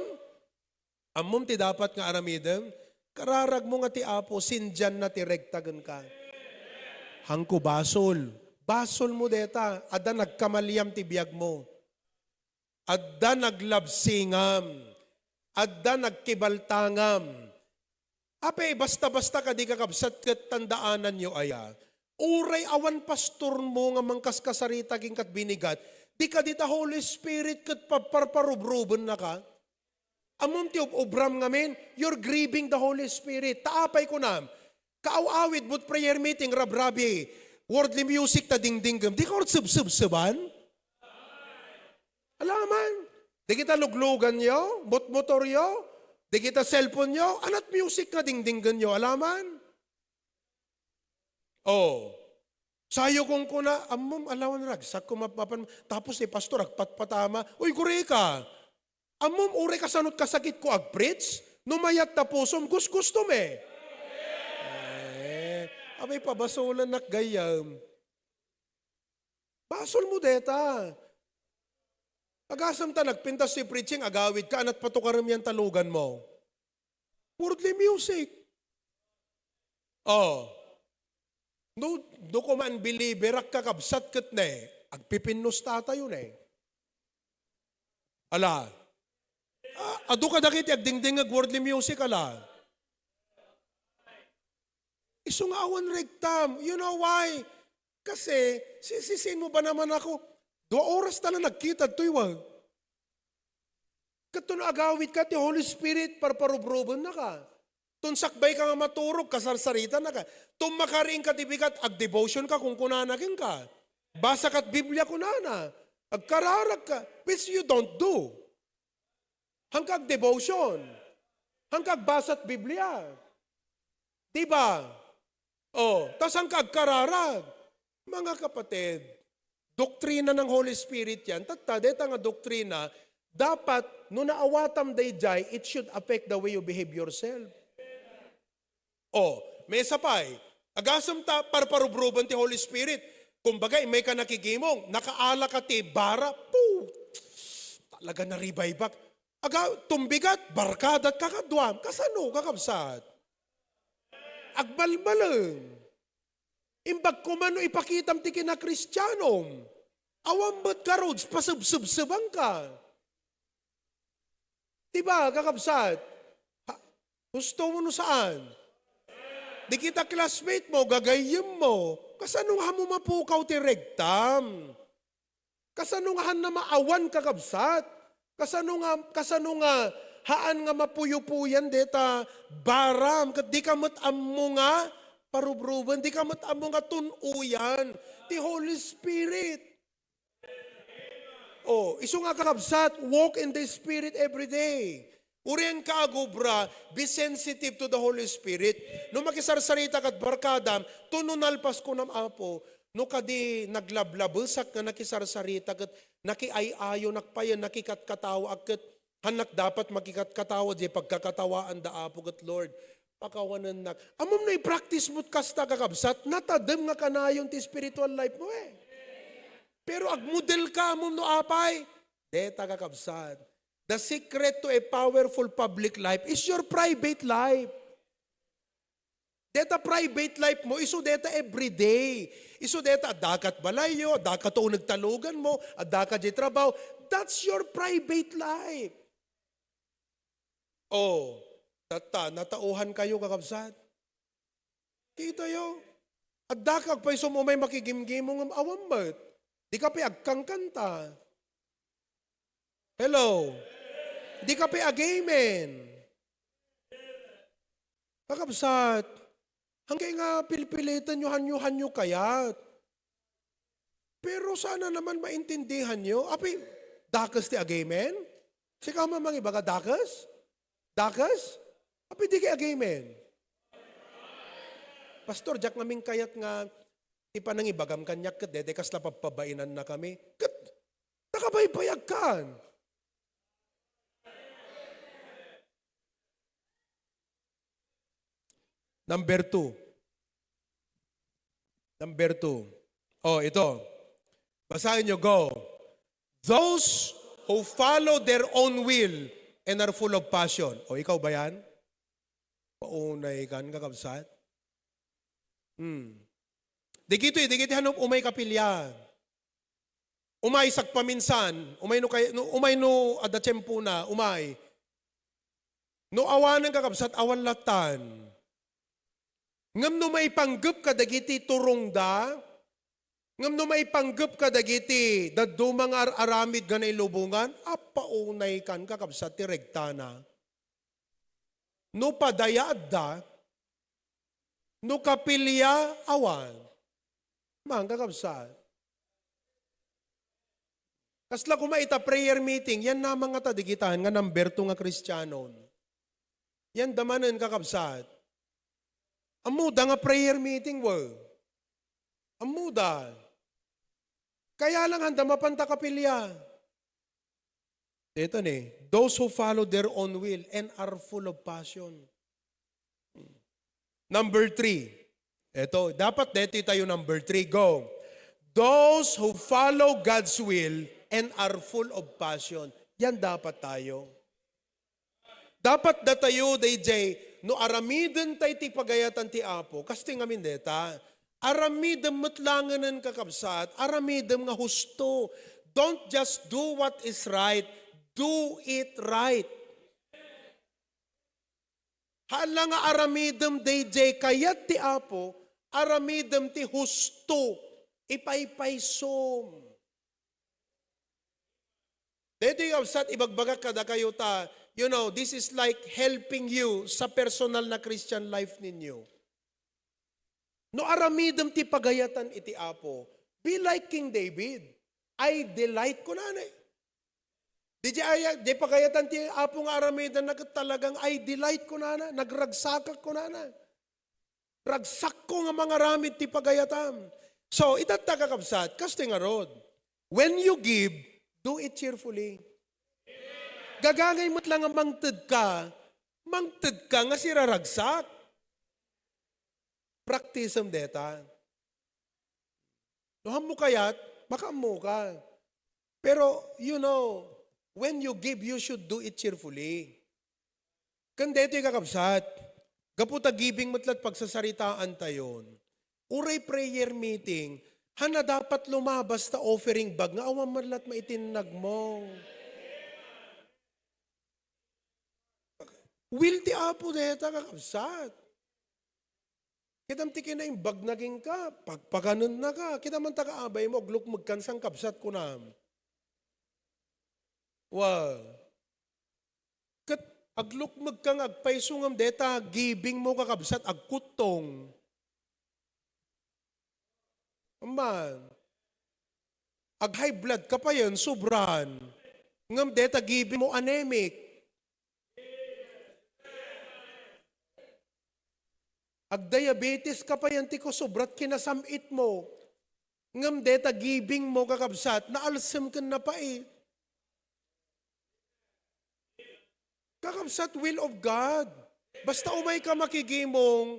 Ammom ti dapat nga aramidem? Kararagmo nga ti Apo, sindianna ti regta kenka. Hangko basol. Basolmo deta, adda nagkamaliam ti biagmo. Adda naglabsingam. Adda nagkibaltangam. Apay, basta-basta kadi, kakabsat, ket tandaananyo aya, uray awan pastormo nga mangkaskasarita ken kat binigat, di kadi ta Holy Spirit ket paparparubrubennaka. Ammom ti ub-ubram ngamin, you're grieving the Holy Spirit. Ta apay kunam, kaaw-awid mo't prayer meeting, rabrabi, worldly music ta dingdinggem. Di ka ursubsubsuban? Alaman. Di kita lugluganyo, motmotoryo, di kita cellphone-yo, anat music nga dingdinggenyo, alaman. Oh. Sayo kung kuna, ammom, alawan ragsak ko map-, mapan, tapos ni pastor, agpatpatama, uy, guri ka. Ammom, uray kasanot kasakit ko agpreach, no mayat ta pusom, gusgustom eh. Eh, abay, pabasolanak gayam. Basol mo deta. Agasam ta nagpintas ti preaching, agawid ka, anat patukarem yan talugan mo. Worldly music. Oh. No, no koma unbeliever-ak, kakabsat, ket ne, agpipinnusta tayo ne. Ala. Ah, adu kadagiti agdingdingngeg worldly music, ala. Isu nga awan rektam. You know why? Kasi, sisisiin mo ba naman ako? Dua oras ta la nagkita toy wa. Ket no agawidka ti Holy Spirit, parparubrubennaka. Ton sakbayka nga maturog, kasarsaritannaka. Ton makariingka ti bigat, agdevotionka, kunkunana kenka. Basakat Biblia, kunana. Agkararagka, which you don't do. Hanka agdevotion. Hanka agbasat Biblia. Di ba? Oh, ta saanka agkararag. Mga kapatid, doktrina ng Holy Spirit yan. Tatta, deta nga doktrina, dapat, no naawatam dayjay, it should affect the way you behave yourself. Oh, maysa pay, agasem ta parparubruben ti Holy Spirit. Kumbaga, immay ka nakigimong, nakaala ka ti bara, pu! Talaga naribaybak. Aga, tumbigat, barkadat kakaduam. Kasano, kakabsat? Agbalbaleng. Imbag koma no ipakitam ti kinakristianom. Awan met ka rods, pasebsebsebanka. Di ba, kakabsat? Ha, gusto mo no saan? Di kita classmate mo, gagayyem mo. Kasano nga mo mapukaw ti regtam? Kasano nga han na maawan, kakabsat? Kasano nga, kasano nga haan nga mapuyo-puyan deta baram? Ket di ka met ammo nga parubruben, di ka met ammo nga tun-oyan ti Holy Spirit. Oh, isu nga, kakabsat, walk in the Spirit every day. Uray ka agubra, be sensitive to the Holy Spirit. No makisarsarita kad barkadam, to no nalpas kunam, Apo, no kadi naglablabesak nga nakisarsarita ket nakiay-ayonak payen, nakikatkatawaak ket hannak dapat makikatkatawa diay pagkakatawaanda, Apo ket Lord, pakawanennak. Ammom no i-practice mo't kasta, kakabsat, natadem nga kanayon ti spiritual life mo eh. Pero agmodel ka, ammom no apay? Deta, kakabsat. The secret to a powerful public life is your private life. Deta private life mo, isu deta everyday. Isu deta addakat balayyo, addakat uneg talugan mo, addakat diay trabaho. That's your private life. Oh, tatta, natauhan kayo, kakabsat. Kitayo, addaka agpayso umay makigimgimong ngem awan met. Di ka pay agkankanta. Hello? Di ka pay ag-amen. Kakabsat, hanggang nga pilpiliten nyo, hanyo, hanyo kayat. Pero sana naman maintindihan nyo. Api, dakes ti ag-amen? Sika man mangibaga, dakes? Dakes? Api, di kay ag-amen? Pastor, diak ngamin kayat nga ti panangibagam kaniak ket dede kasla pabpabainannakami. Ket nakabaybayagkan. Number two. Number two. Oh, ito. Basahin nyo, go. Those who follow their own will and are full of passion. O, ikaw ba yan? Paunay kan, kakabsat? Hmm. Dagitoy, dagiti hanop umay kapilya. Umay sagpaminsan, umay no kay-, no, umay no adda tiempona, umay. No awanen, kakabsat, awan lattan. Ngem no maipanggep kadagiti turongda, ngem no maipanggep kadagiti dadduma nga ar-aramid nga nailubongan, appaunay kan, kakabsat, ti regtana. No padaya adda, no kapilya awan, man, kakabsat. Kasla koma ita prayer meeting, yan namang nga tadigitan nga number two nga Kristianon. Yan damanen, kakabsat. Ammoda nga prayer meeting, we. Ammoda. Kaya lang handa mapanta kapilya. Ito ni, those who follow their own will and are full of passion. Number three. Ito, dapat dito tayo number three. Go. Those who follow God's will and are full of passion. Yan dapat tayo. Dapat datayo dayjay, no aramiden tay ti pagayatan ti Apo, kastoy ngamin deta, aramidem met langenen, kakabsat, aramidem nga husto. Don't just do what is right, do it right. Haan la nga aramidem dayjay kayat ti Apo, aramidem ti husto, ipaypaysom. Daytoy, kabsat, ibagbagak kadakayo ta, you know, this is like helping you sa personal na Christian life ninyo. No aramidem ti pagayatan iti Apo, be like King David. "I delight," kunana. Di di aya, di pagayatan ti Apo nga aramiden na ket talagang "I delight," kunana, "nagragsakak," kunana. "Ragsakko nga mangaramid ti pagayatam." So, itatta, kakabsat, kastoy ngarud, when you give, do it cheerfully. Gagangay met la nga mangted ka, mangted ka nga siraragsak. Praktisem deta. No, ammo kayat, makaammo ka. Pero, you know, when you give, you should do it cheerfully. Ken daytoy, kakabsat, gapu ta giving met la't pagsasaritaan tayon. Uray prayer meeting, haan a dapat lumabas ta offering bag nga awan man la't maitinnag mo. Will ti Apo deta, kakabsat. Kitam ti kinaimbag na kenka, pagpaganen na ka. Kita man ta kaabay mo, aglukmeg kan sangkabsat, kunam. Wa. Ket aglukmeg ka nga agpayso ngem deta giving mo, kakabsat, agkuttong. Amman. Ag-high blood ka payen, sobran. Ngem deta giving mo, anemic. Agdiabetes ka payen ti kusobrat kinasam-it mo. Ngem deta giving mo, kakabsat, naalsem ken napait. Kakabsat, will of God. Basta umay ka makigimong,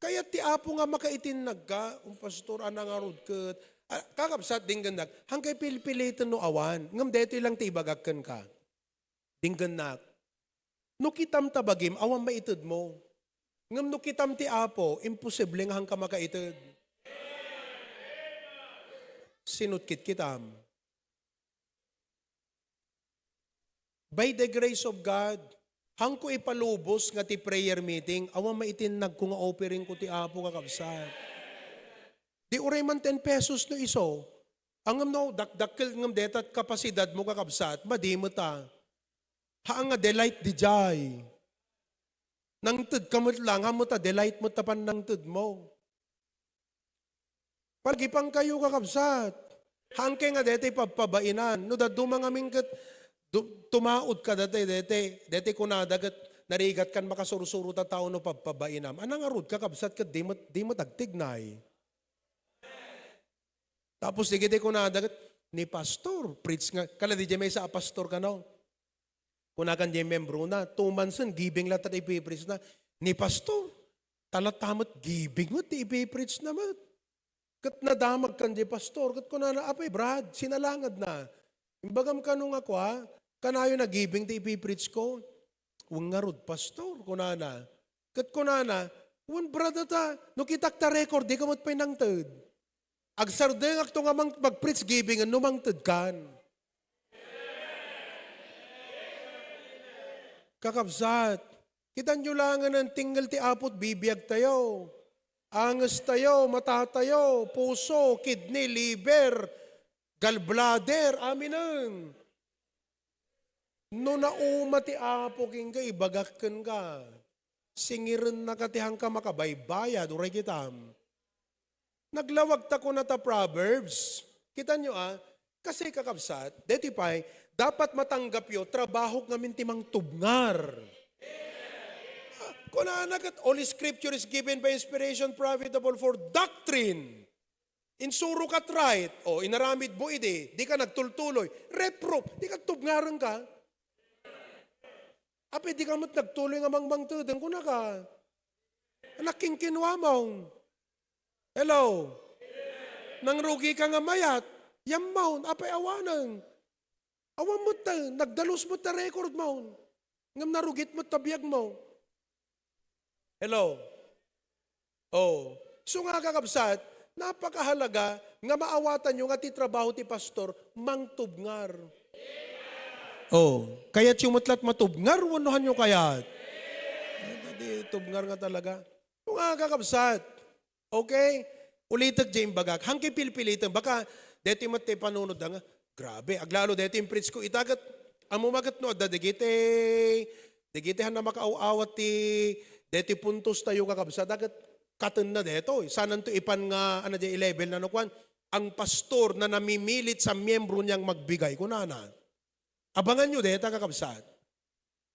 kayat ti Apo nga makaitinnag ka. "Um, pastor, ania ngarud ket?" Ah, kakabsat, denggennak, hankay pilpiliten no awan. Ngem daytoy lang ti ibagak kenka. Denggennak. No kitam ta bagim, awan maited mo. Ngem no kitam ti Apo, imposible nga haanka makaited. Sinut kitkitam. By the grace of God, haanko ipalubos nga ti prayer meeting, awan maitinnagko nga offering ko ti Apo, kakabsat. Di uray man ten pesos no isu. Ngem no, dakdakkel ngem deta kapasidad mo, kakabsat, madi met a. Haan nga delight diay. Nangted ka met lang, haan met a delight met a pannangted mo. Pagipangkayo, kakabsat. Haankay nga deta pabpabainan. No dadduma ngamin ket du-, tumaod ka deta, deta, deta kunada ket narigat kan makasursuro ta tao no pabpabainam. Ania ngarud, kakabsat, ket di met, di met agtignay. Tapos dagiti kunada ket, "Ni pastor, preach nga." Kala diay maysa a pastor kano? Kuna kan diay miembrona, "Two months sen, giving latta ti ipipreach na." "Ni pastor, talatta met giving met ti ipipreach na met." Ket nadamag kan diay pastor, ket kunana, "Apay, Brad, sinalanged na. Imbagam kano nga kua, kanayon a giving ti ipipreach ko." "Wen ngarud, pastor," kunana. Ket kunana, "Wen, Brad, ata, no kitak ta record, dika met pay nangted." Agsardengakto nga mang-, mag-preach giving no mangted kan. Kakabsat, kitanyo langen, tengngel ti Apo ti bibiagtayo. Angestayo, matatayo, puso, kidney, liver, gallbladder, aminen. No nauma ti Apo kenka, ibagak kenka. Singirennaka ti haanka makabaybayad, uray kitam. Naglawag ta kuna ta Proverbs. Kitanyo, a, kasi, kakabsat, daytoy pay, dapat matanggapyo, trabahok ngamin ti mangtubngar. Ah, kunana ket, "All Scripture is given by inspiration, profitable for doctrine." Insuroka't right. O, inaramid mo idi, dika nagtultuloy. Reproof, dika tubngarengka. Apay, dika met nagtuloy nga mangmangteden, kunaka. Nakkinkinua maon. Hello? Nangrugika nga mayat, yam maon, apay awanen. Awan met ta, nagdalus met ta record maon. Ngem narugit met ta biagmo. Hello? Oh. So nga, kakabsat, napakahalaga nga maawatanyo nga ti trabaho ti pastor, mangtubngar. Oh. Kayatyo met la't matubngar, wenno hanyo kayat? Ay, di tubngar nga talaga. So nga, kakabsat, okay? Ulitek diay imbagak. Hangkay pilpiliten. Baka, deti met ti panunotda nga, grabe, aglalo deti impreach ko ita ket, ammo met no adda dagiti, dagiti hanna makaaw-awat ti, deti puntos tayo, kakabsat, ket katenna detoy. Sananto ipan nga, ano, diay level na no kuan, ang pastor na namimilit sa miyembro niyang magbigay, kunana. Abanganyo deta, kakabsat.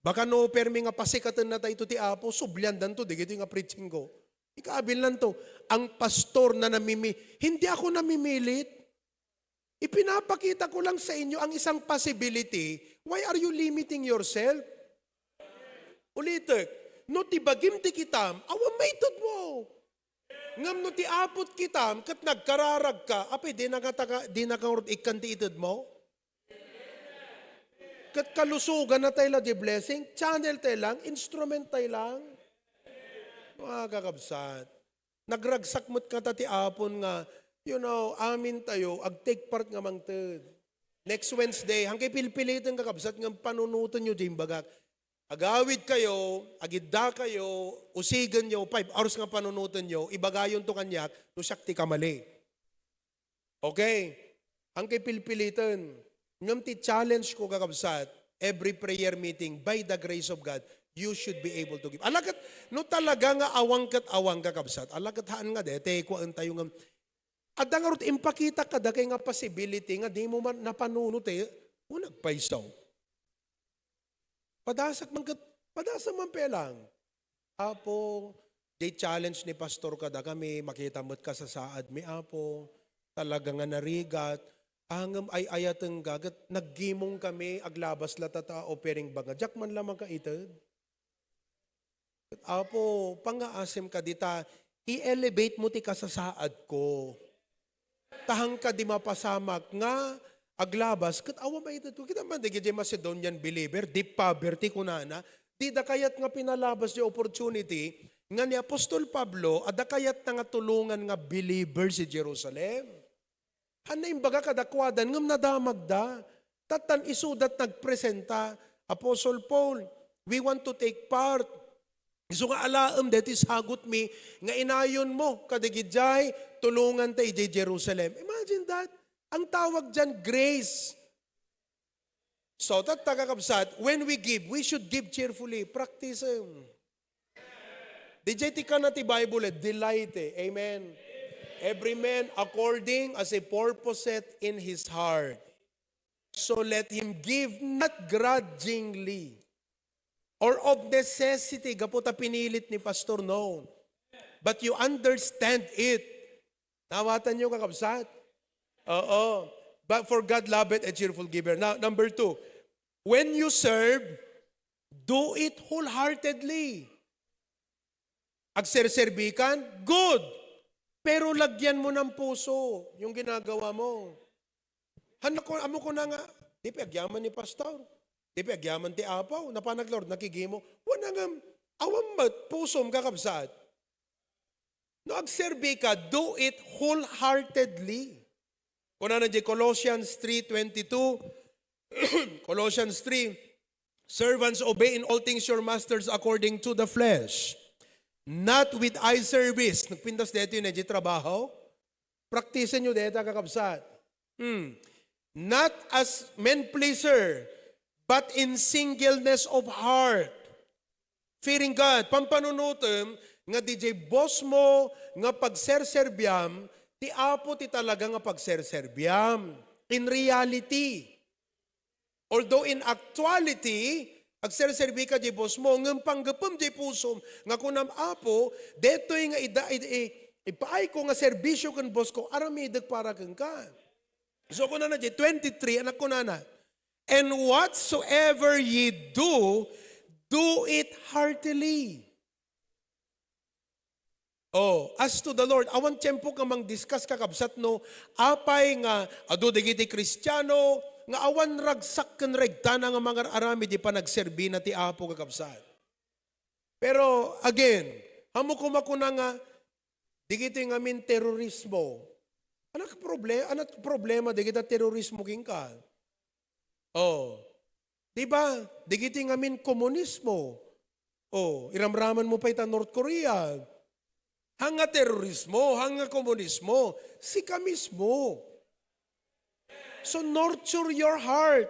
Baka no permi nga pasikatenna tayo ti Apo, subliandanto dagiti nga preaching ko. Ikaabilnanto, ang pastor na namimi-, hindi ako namimilit. Ipinapakita ko lang sa inyo ang isang possibility. Why are you limiting yourself? Ulitek, no ti bagim ti kitam, awan maitedmo. Ngem no ti Apo ti kitam, ket nagkararag ka, apay, di na nga taka-, di na ka ngarud ikkan ti itedmo? Ket kalusogan na tayo la di blessing, channel tayo lang, instrument tayo lang. Mga kakabsat, nagragsak met kata ti Apon nga, you know, amin tayo, ag-take part nga mangted. Next Wednesday, hangkay pilpiliten, kakabsat, nga panunotenyo diay imbagak. Agawid kayo, agidda kayo, usigenyo, five hours nga panunotenyo, ibagayonto kaniak no siak ti kamali. Okay? Hangkay pilpiliten. Ngem ti challenge ko, kakabsat, every prayer meeting, by the grace of God, you should be able to give. Ala ket, no talaga nga awan ket awan, kakabsat, ala ket haan nga dete, kuan tayo nga, adda ngarud impakita kadakay nga possibility nga di mo man napanunot, eh, o nagpayso. Padasak man ket, padasa man pay lang. Apo, diay challenge ni Pastor kadakami, makita met kasasaadmi, Apo. Talaga nga narigat. Ngem ay-ayaten ka, ket naggimong kami, aglabas la ta ta offering banga. Diak man la makaited. Apo, pangngaasim ka dita, i-elevate mo ti kasasaad ko. Ta hangka di mapasamak nga aglabas, ket awan maitedko. Kita man, dagiti Macedonian believer, deep poverty, kunana, dida kayat nga pinalabas ti opportunity nga ni Apostol Pablo, adda kayatna nga tulongan nga believer ti Jerusalem. Hanna imbaga kadakuada, ngem nadamagda. Tattan isudat nagpresenta, Apostle Paul, we want to take part. Isu nga alaem deti sagutmi nga inayonmo kadagidiay tulongan ta idiay Jerusalem. Imagine that. Ang tawag diyan, grace. So, tatta, kakabsat, when we give, we should give cheerfully. Practice em. Didiay ti kana ti Bible, eh, delight, eh. Amen. Every man according as he purposeth in his heart. So let him give not grudgingly or of necessity, gapu ta pinilit ni Pastor, no. But you understand it. Nawatanyo, kakabsat? Oo. But for God loveth a cheerful giver. Now, number two, when you serve, do it wholeheartedly. Agserserbikan? Good. Pero lagyan mo ng puso yung ginagawa mo. Han, ako, amo ko na nga, di pay agyaman ni pastor. Di pay agyaman ti apaw. Napanag Lord, nakigimo. Wala nga, awan met, pusom, kakabsat. No agserbi ka, do it wholeheartedly. Kunana di Colossians three twenty-two, Colossians three, "Servants, obey in all things your masters according to the flesh, not with eye service." Nagpintas dito yun, eh, di trabaho. Praktisan nyo deta, kakabsat. Hmm. "Not as men pleaser, but in singleness of heart." Fearing God, pampanunutem nga didiay boss mo nga pagserserbiam, ti Apo ti talaga nga pagserserbiam. In reality. Although in actuality, agserserbi ka di boss mo, ngem panggepem di pusom nga kunam, "Apo, detoy nga ida, i, i, ipaay ko nga serbisyo ken boss ko, aramidek para kenka." So, kunana di twenty-three, anak, kunana, "And whatsoever ye do, do it heartily." Oh, as to the Lord, awan tiempo ka mang-discuss, kakabsat, no? Apay nga adu dagiti Kristiano, nga awan ragsak ken regtana nga mangar-aramid iti panagserbina ti Apo, kakabsat. Pero again, ammok a kuna nga, dagitoy ngamin terorismo. Ano ti proble-, ano ti problema dagiti terorismo kenka? Oh. Di ba? Dagitoy ngamin komunismo. Oh, iramraman mo pay ta North Korea. Haan nga terorismo, haan nga komunismo, sika mismo. So nurture your heart.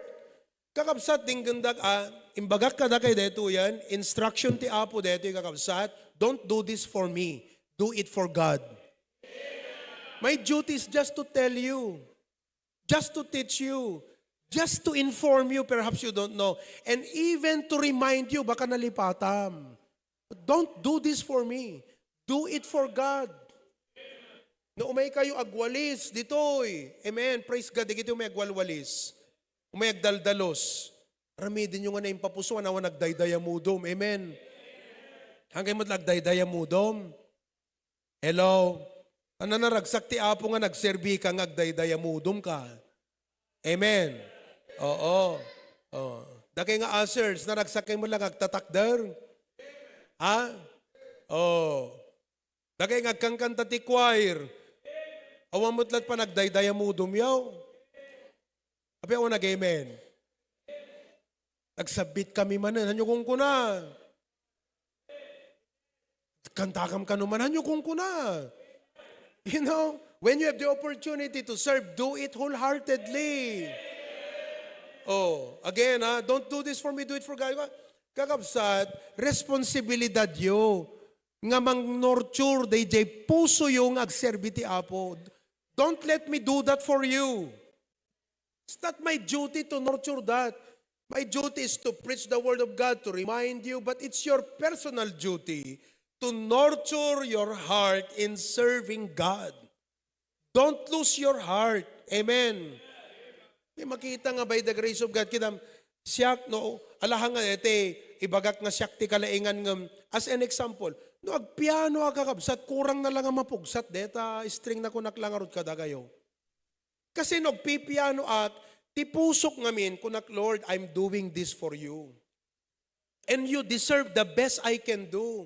Kakabsat, denggendak, ah, imbagak kadakayo daytoyen, instruction ti Apo daytoy, kakabsat, "Don't do this for me. Do it for God." My duty is just to tell you, just to teach you, just to inform you, perhaps you don't know, and even to remind you, baka nalipatam. Don't do this for me. Do it for God. No umay kayo agwalis ditoy. Amen. Praise God. Dagiti umay agwalwalis. Umay agdaldalos. Aramiden nyo nga naimpapusuan, awan agdaydayamudom. Amen. Hanggang mo agdaydayamudom. Hello? Ano, naragsak ti Apo nga nagserbi ka nga agdaydayamudom ka? Amen. Oo. Oh. Dakay nga ushers, naragsak kayo mo lang agtatakder? Ha? Oh. Dakay nga agkankanta ti choir. Awan mo tlat panagdaydayamudom yaw. Apay awan nag-amen. Nagsabbit kami manen, hanyo kung kuna. Kantakam kano man, hanyo kung kuna. You know, when you have the opportunity to serve, do it wholeheartedly. Oh, again, ha, don't do this for me, do it for God. Kakabsat, responsibilidad yo nga mang-nurture dayjay puso yo nga agserbi ti Apo. Don't let me do that for you. It's not my duty to nurture that. My duty is to preach the word of God, to remind you, but it's your personal duty to nurture your heart in serving God. Don't lose your heart. Amen. May makita nga by the grace of God, kita, siak, no, alahan nga iti, ibagak nga siak ti kalaingan ngem, as an example, no, agpiano a kakabsat, kurang na lang nga mapugsat, deta, string na kunak lang arut kadagayo. Kasi no agpipianoak, ti pusok ngamin, kunak, "Lord, I'm doing this for you. And you deserve the best I can do."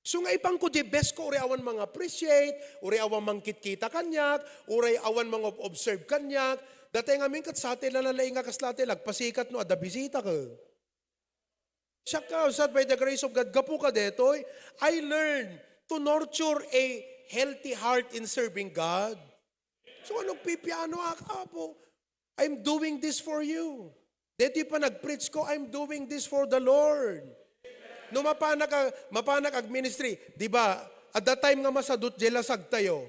So nga ipangko di best ko, uray awan mang-appreciate, uray awan mangkitkita kaniak, uray awan mang-observe kaniak, datay ngamin ket sa ti lalalaing nga kasla ti lagpasikat no adda bisita ka. Siak, kakabsat, by the grace of God, gapu kadetoy, I learned to nurture a healthy heart in serving God. So, ano, pipiano ak, Apo? I'm doing this for you. Deti pa nag-preach ko, "I'm doing this for the Lord." No mapanak a-, mapanak ag-ministry, di ba, at that time nga masadut jay lasagtayo,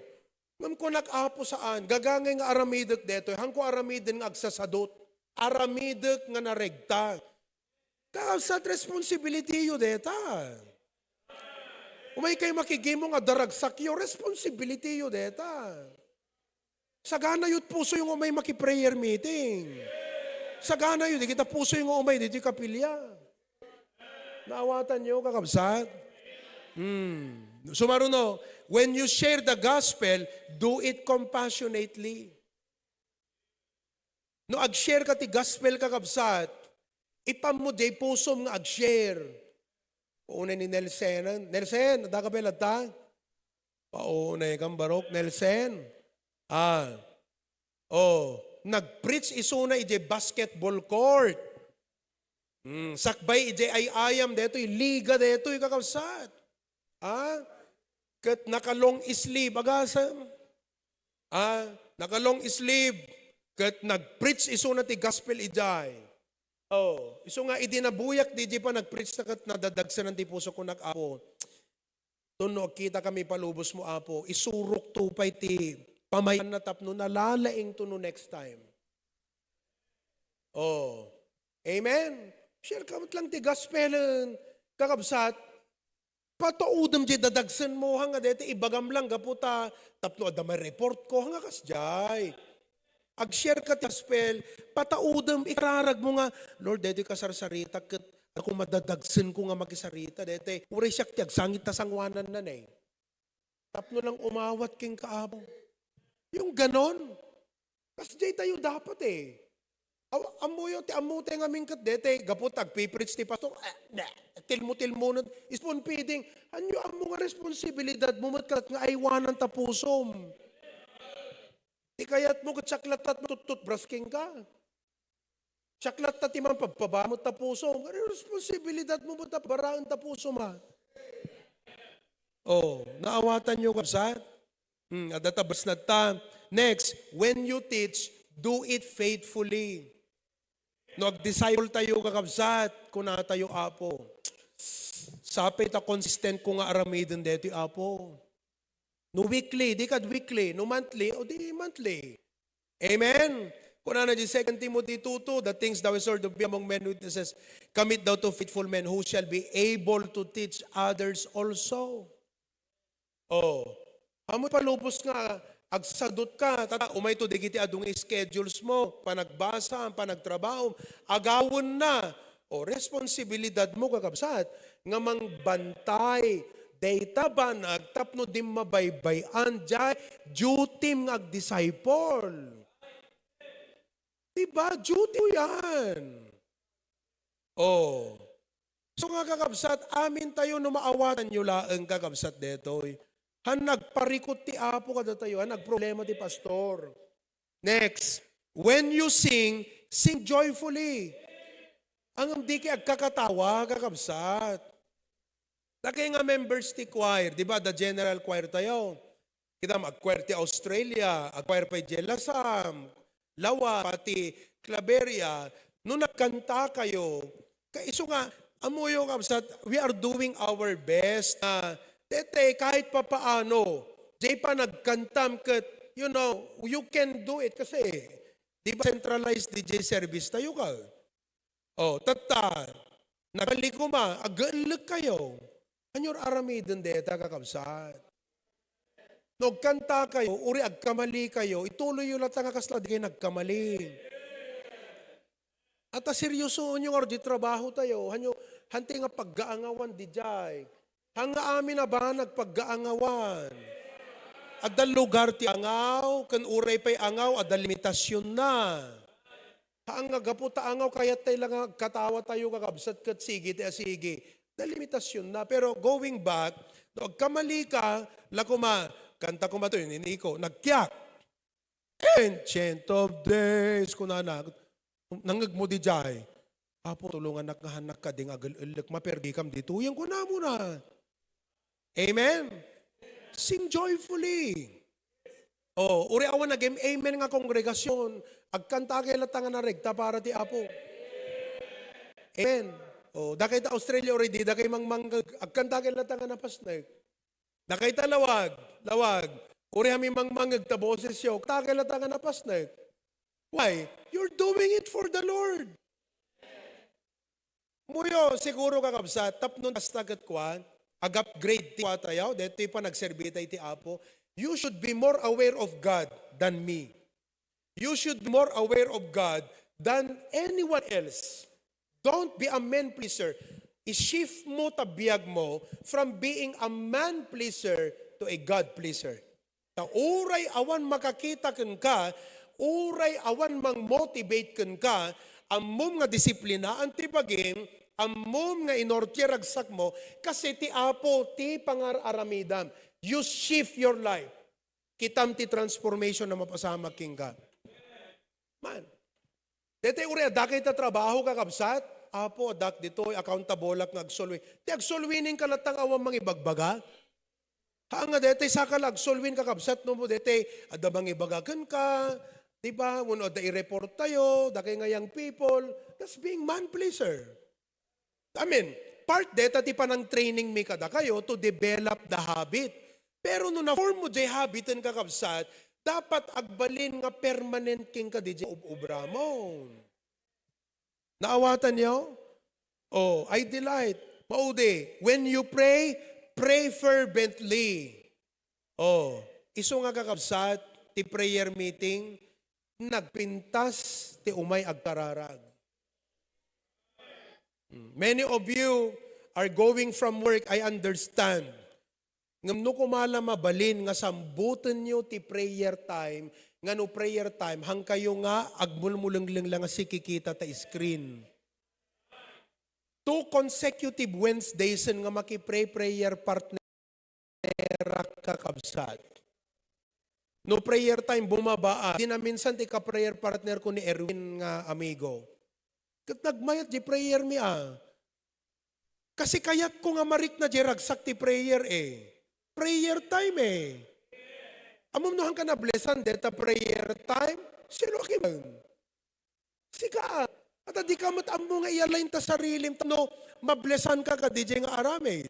ngem kunak, "Apo, saan. Gagangay nga aramidek detoy. Hanko aramiden nga agsasadut. Aramidek nga naregta." Kakabsat, responsibility yo deta. Umay kay makigimo nga daragsakyo, responsibility yo deta. Sagana yo't puso yung umay maki-prayer meeting. Sagana yo, di kita puso yung umay, di, di kapilya. Naawatan yo, kakabsat? Hmm. Sumaruno, when you share the gospel, do it compassionately. No ag-share ka ti gospel, kakabsat, ipammo diay pusom nga ag-share. Paunay ni Nelson. Nelson, adda ka pay latta? Paunay kan barok, Nelson. Ah. Oh, nag-preach isuna idiay basketball court. Hmm, sakbay idiay ay-ayam detoy, liga detoy, kakabsat. Ah? Ket naka-long sleeve, agasem. Ah, naka-long sleeve, ket nag-preach isuna ti gospel idiay. Oh, isu nga idi nabuyak diay panag-preach na ket nadadagsenan ti puso ko, kunak, "Apo, ton no agkita kami palubos mo, Apo, isurok to pay ti pamayan na tapno nalalaing to no next time." Oh. Amen. Share ka met lang ti gospel, kakabsat. Pataudem diay dadagsen mo, ha, nga dayta ibagam lang gapu ta tapno adda mai-report ko, ha, nga kasdiay. Ag-share ka ti gospel, pataudem, ikararag mo nga, "Lord, daytoy kasarsarita ket ako madadagsen ko nga makisarita dayta. Uray siak ti agsangit ta sangoananna ne. Tapno lang umawat kenka, Apo." Yung ganon. Kasdiay tayo dapat eh. Aw, ammoyo ti ammotay ngamin ket daytoy, gapu ta agpipreach ti pastor, eh, ne, tilmo-tilmonen, spoon feeding. Ania ammo nga responsibilidadmo met ket nga aywanan ta pusom? Ti kayatmo ket siak latta ti tututbras kenka. Siak latta ti mangpabpabara met ta pusom. Ania responsibilidadmo met a pabaraen ta pusom, a? Oh, naawatanyo, kabsat? Hmm, adda ta verse na ta. Next, when you teach, do it faithfully. No agdisciple tayo, kakabsat, kunatayo, Apo, sapay ta consistent ko nga aramiden daytoy, Apo. No weekly, di kad weekly. No monthly, o di monthly. Amen? Kunana di Second Timothy two two, "The things thou hast heard of me among men witnesses, commit thou to faithful men who shall be able to teach others also." Oh, amoy palubos nga agsadot ka, tata, umay to dagiti adu nga schedules mo, panagbasa, panagtrabaho, agawen na. O, responsibilidad mo, kakabsat, nga mangbantay dayta banag tapno di mabaybay-an jay duty nga agdisciple. Diba? Duty mo yan. Oh. So nga, kakabsat, amin tayo no maawatanyo laeng, kakabsat, detoy. Han nagparikot ti Apo kadatayo, han nagproblema ti pastor. Next, when you sing, sing joyfully. Ang di kay agkakatawa, kakabsat. Dakay nga members ti choir, di ba? The general choir tayo. Kita, mag-choir ti Australia, ag-choir pay diay Lasam, Lawa, pati Claveria. No nagkanta kayo, kaiso nga, amuyo, kabsat, we are doing our best na, tete, kahit papaano, jay panagkantam ket, you know, you can do it kasi, di ba, centralized D J service tayo ka? Oh, tatta, nagkali koma, agellek kayo. Anyor aramiden deta, kakabsat? No agkanta kayo, uri agkamali kayo, ituloy yo latta nga kasla di kayo nagkamali. At seryosoon yo nga di trabaho tayo, hanyo, hanti nga paggaangawan di jay. Hanga amin a banag paggaangawan. Adda lugar ti angaw, ken uray pay angaw, adda limitasyonna. Haan nga gapu ta angaw, kayat tayo lang nga agkatawa tayo, kakabsat, ket sige ti asigi. Nalimitasionna. Pero going back, no agkamali ka, la koma, kanta koma to, ni Nico, nagkiak. Ancient of Days, kunana, nangngeg mo di jay. Apo, tulungannak nga hannak kading agel-ellek, mapergikam ditoyen, kunamona. Amen? Sing joyfully. Oh, uri awan nagim-amen nga kongregasyon, agkanta kay latta nga naregta para ti Apo. Amen. Oh, dakay ta Australia uri di, dakay mangmangngeg, agkanta kay latta nga napasnek. Dakay ta lawag, lawag. Uri ami mangmangngeg ta boses yo, agkanta kay latta nga napasnek. Why? You're doing it for the Lord. Muyo, siguro, kakabsat, tapno kasta ket kua, ag-upgrade ti kua tayo, detoy panagserbi tayo ti Apo. You should be more aware of God than me. You should be more aware of God than anyone else. Don't be a man pleaser. I-shift mo ta biag mo from being a man pleaser to a God pleaser. Ta uray awan makakita kenka, uray awan mang-motivate kenka, ammom nga disiplinaan ti bagim, ammom nga inorti ragsak mo, kasi ti Apo ti pangar-aramidam. You shift your life. Kitam ti transformation a mapasamak kenka. Man. Daytoy uri, adda kay ta trabaho, kakabsat? Apo, addak ditoy, accountable-ak nga agsulwi. Ti agsulwi nin kalatta nga awan mangibagbaga? Haan nga daytoy saka la agsulwin, kakabsat, no, daytoy adda mangibaga kenka, di ba? Wenno adda i-report tayo, dakay nga young people, that's being man pleaser. I mean, part deta ti panang-training mi kadakayo to develop the habit. Pero no na-form mo jay habiten, kakabsat, dapat agbalin nga permanent kenka di jay ub-ubramon. Naawatan niyo? Oh, I delight. Maudi, when you pray, pray fervently. Oh, isu nga, kakabsat, ti prayer meeting, nagpintas ti umay agkararag. Hmm. Many of you are going from work, I understand. Ngem no kuma la mabalin nga sambutenyo ti prayer time, nga no prayer time, hangkayo nga agmulmulengleng la nga sikikita ta screen. Two consecutive Wednesdays nga maki-pray prayer partner, kakabsat. No prayer time, bumabaa. Di na minsan ti ka-prayer partner ko ni Erwin nga amigo. Ket nagmayat di prayer mi, ah. Kasi kayat ko nga marikna di ragsak ti prayer, eh. Prayer time, eh. Ammom no hangka nablesan deta prayer time? Sino ki man? Sika, ata di ka met ammo nga i-align ta sarilim, no mablesan ka kadi nga aramid.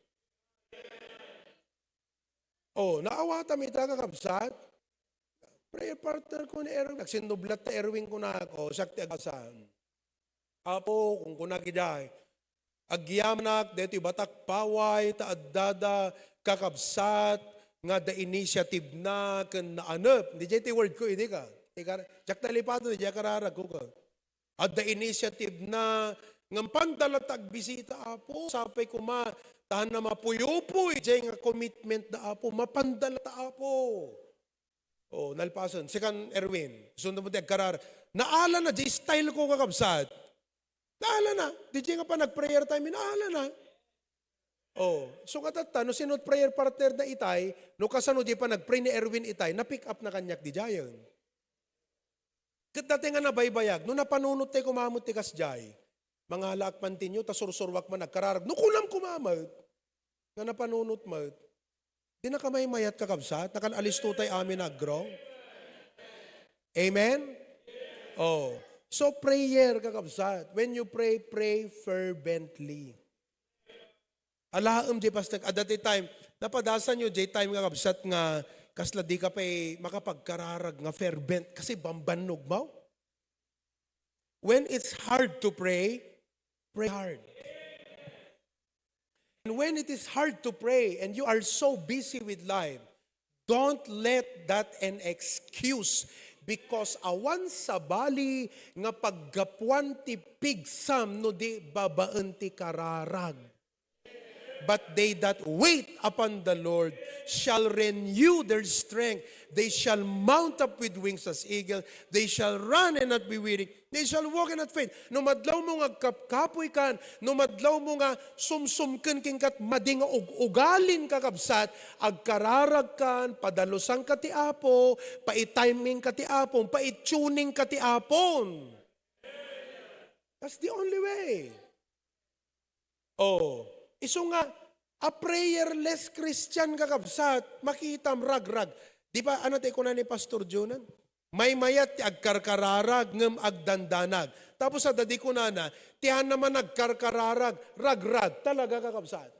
Oh, naawatam ita, kakabsat. Prayer partner ko ni Erwin. Nagsinnublat ta Erwin kunak. Oh, siak ti agasa. Apo, kunkunak idiay, agyamanak daytoy batak paway ta addada kakabsat nga adda initiative na ken naanep. Diay ti word ko, idi ka. Ika, diak nalipaton, diay kararag ko ka. Adda initiative na nga mapanda la ta agbisita, Apo. Sapay kuma, ta haan na mapuyupoy diay nga commitment da, Apo. Mapanda la ta, Apo. Oh, nalpasen. Sikan, Erwin. Sunod mo ti agkarar. Naala na, di style ko, kakabsat. Naala na. Di nga pa nag-prayer time, naala na. Oh, so katatta, no sino prayer partner na itay, no kasano di pa nag-pray ni Erwin itay, na-pick up na kaniak di jayen. Ket dati nga nabaybayag, no napanunot tay kumamot ti kasjay, mangalaak man tinyo, ta sursuruak man agkararag. No kunam kumamot, nga napanunot met. Di na ka maymayat, kakabsat? Nakan-alisto tay amin nga agro? Amen? Oh. So, prayer, kakabsat. When you pray, pray fervently. Alaem di pastor, at that time, napadasan yo, di time nga kabsat nga, kasla di ka pay makapagkararag nga fervent, kasi bambannog mo. When it's hard to pray, pray hard. And when it is hard to pray and you are so busy with life, don't let that an excuse, because awan sabali nga paggapuan ti pigsam no di babaen ti kararag. But they that wait upon the Lord shall renew their strength. They shall mount up with wings as eagle. They shall run and not be weary. They shall walk and not faint. No madlaw mo nga agkapkapoy kan, no madlaw mo nga sumsumken kenka, madi nga ug-ugalin, kakabsat, agkararag kan, padalusan ka ti Apo, paitiming ka ti Apo, paituning ka ti Apo. That's the only way. Oh, isu nga, a prayerless Christian, kakabsat, makitam, ragrag. Di ba, ano ti kuna ni Pastor Jonan? Maymayat ti agkarkararag, ngem agdandanag. Tapos, adda di kunana, ti haan naman agkarkararag, ragrag. Talaga, kakabsat.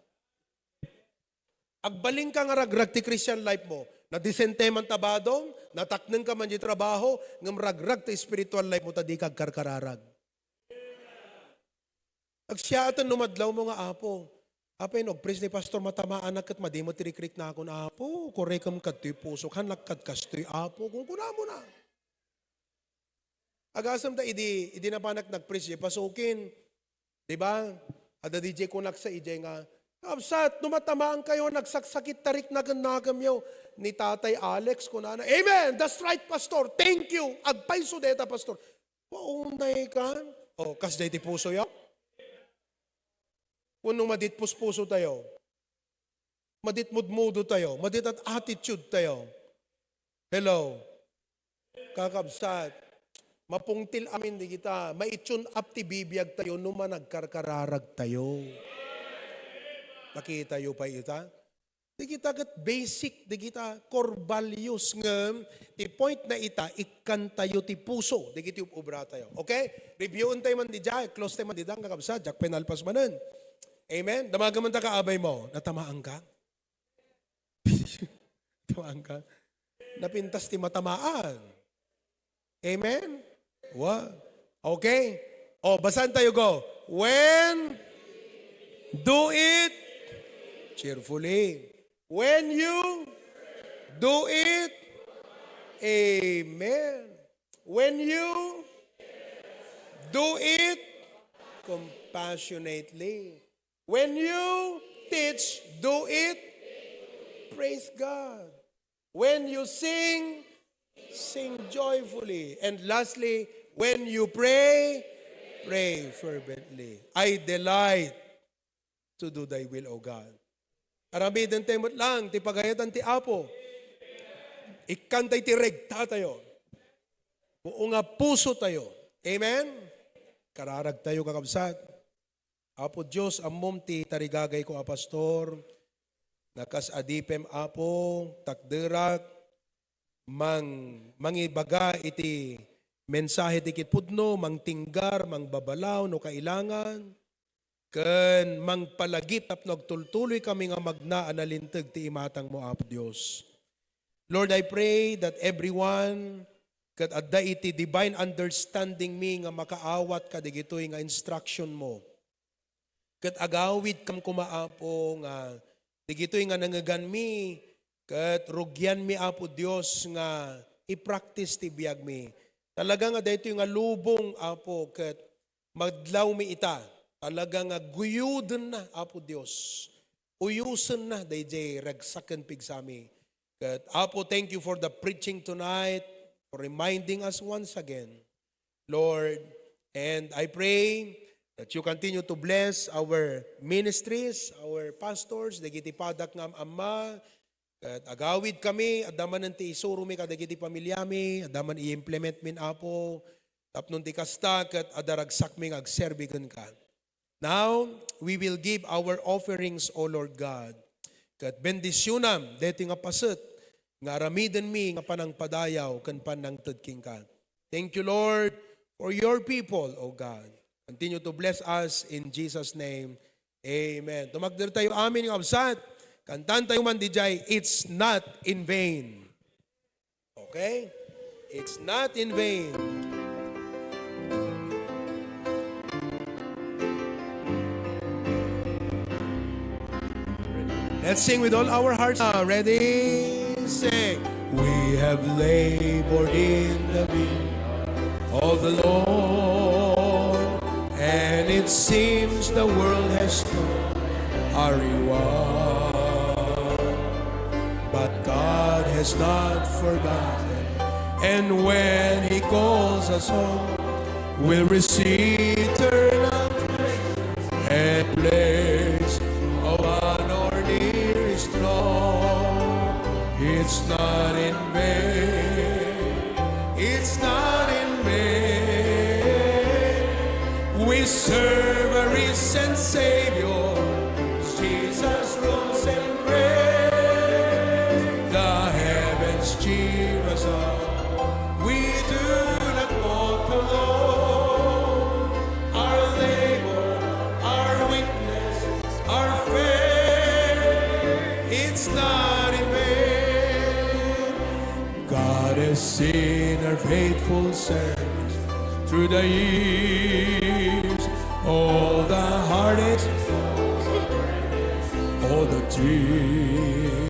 Agbalin ka nga ragrag ti Christian life mo. Nadisente man ta badom, natakneng ka man di trabaho, ngem ragrag ti spiritual life mo, ta di ka agkarkararag. Agsiaten no madlaw mo nga, "Apo, apay no agpres ni Pastor, matamaana ket madi met ti rikriknakon, Apo. Kurekem kadtoy pusok, hanak kad kastoy, Apo." Kunkunamona. Agasem ta idi, idi napanak nagpres di pasukin, di ba? Adda di jay kunak sa ijay nga, "Kabsat, no matamaan kayo, nagsaksakit ta riknaken nakemyo." Ni Tatay Alex, kunana, "Amen! That's right, Pastor! Thank you! Agpayso deta, Pastor." Paunay kan? O, kasjay ti puso yo? Wenno madit puspuso tayo? Madit mudmudo tayo? Madit at attitude tayo? Hello? Kakabsat, mapungtil amin di kita. Maitune up ti bibiag tayo no managkarkararag tayo. Nakita yo pa ita? Di kita ket basic, di kita core values ngem ti point na ita, ikkan tayo ti puso, di kiti ub-, ubra tayo. Okay? Reviewen tayo man di dya, close tayo man di dya, kakabsat, diak pay nalpas manen. Amen? Damagen man ta kaabay mo, natamaan ka? Natamaan ka? Napintas ti matamaan. Amen? Wa-, okay? O, basan tayo, go. When, do it cheerfully. When you do it, amen. When you do it compassionately. When you teach, do it. Praise God. When you sing, sing joyfully. And lastly, when you pray, pray fervently. I delight to do thy will, O God. Aramiden tayo met lang ti pagayatan ti Apo. Ikkanta iti regta tayo. Buo nga puso tayo. Amen? Kararag tayo, kakabsat. Apo Dios, ammom ti tarigagayko a pastor, nga kas adipem, Apo, takderak, mang-, mangibaga iti mensahe ti kipudno, mangtinggar, mangbabalaw no kailangan, ken mangpalagip tapno agtultuloy kami nga magna a nalinteg ti imatangmo, Apo Dios. Lord, I pray that everyone ket adda iti divine understanding mi nga makaawat kadagitoy nga instruction mo. Ket agawidkam koma, Apo, nga digitoy nga nangeganmi, ket rugianmi, Apo Dios, nga i-practice ti biagmi. Talaga nga daytoy nga lubong, Apo, ket madlawmi ita. Talaga nga guyodenna, Apo Dios. Uyosenna daydiay ragsak ken pigsami. Ket, Apo, thank you for the preaching tonight, for reminding us once again, Lord. And I pray that you continue to bless our ministries, our pastors, dagiti padak nga am-amma. Ket agawidkami, adda manen ti isuromi kadagiti pamiliami, adda man i-implement min, Apo, tapno ti kasta, ket adda ragsakmi nga agserbi kenka. Now, we will give our offerings, O Lord God. Ket bendisionam daytoy nga paset nga aramidenmi nga panangpadayaw ken panangted kenka. Thank you, Lord, for your people, O God. Continue to bless us in Jesus' name. Amen. Tumagder tayo amin nga kabsat. Kantan tayo man didiay, "It's not in vain." Okay? It's not in vain. Let's sing with all our hearts. Ah, ready? Sing. We have labored in the vineyard of the Lord, and it seems the world has turned our reward. But God has not forgotten, and when He calls us home, we'll receive eternal treasure and place of honor near His throne. It's not in vain. It's not in vain. We serve a risen Savior. Jesus rules and reigns. The heavens cheer us on. We do not walk alone. Our labor, our witness, our faith, it's not in vain. God has seen our faithful service through the years, all the heartaches, all the tears.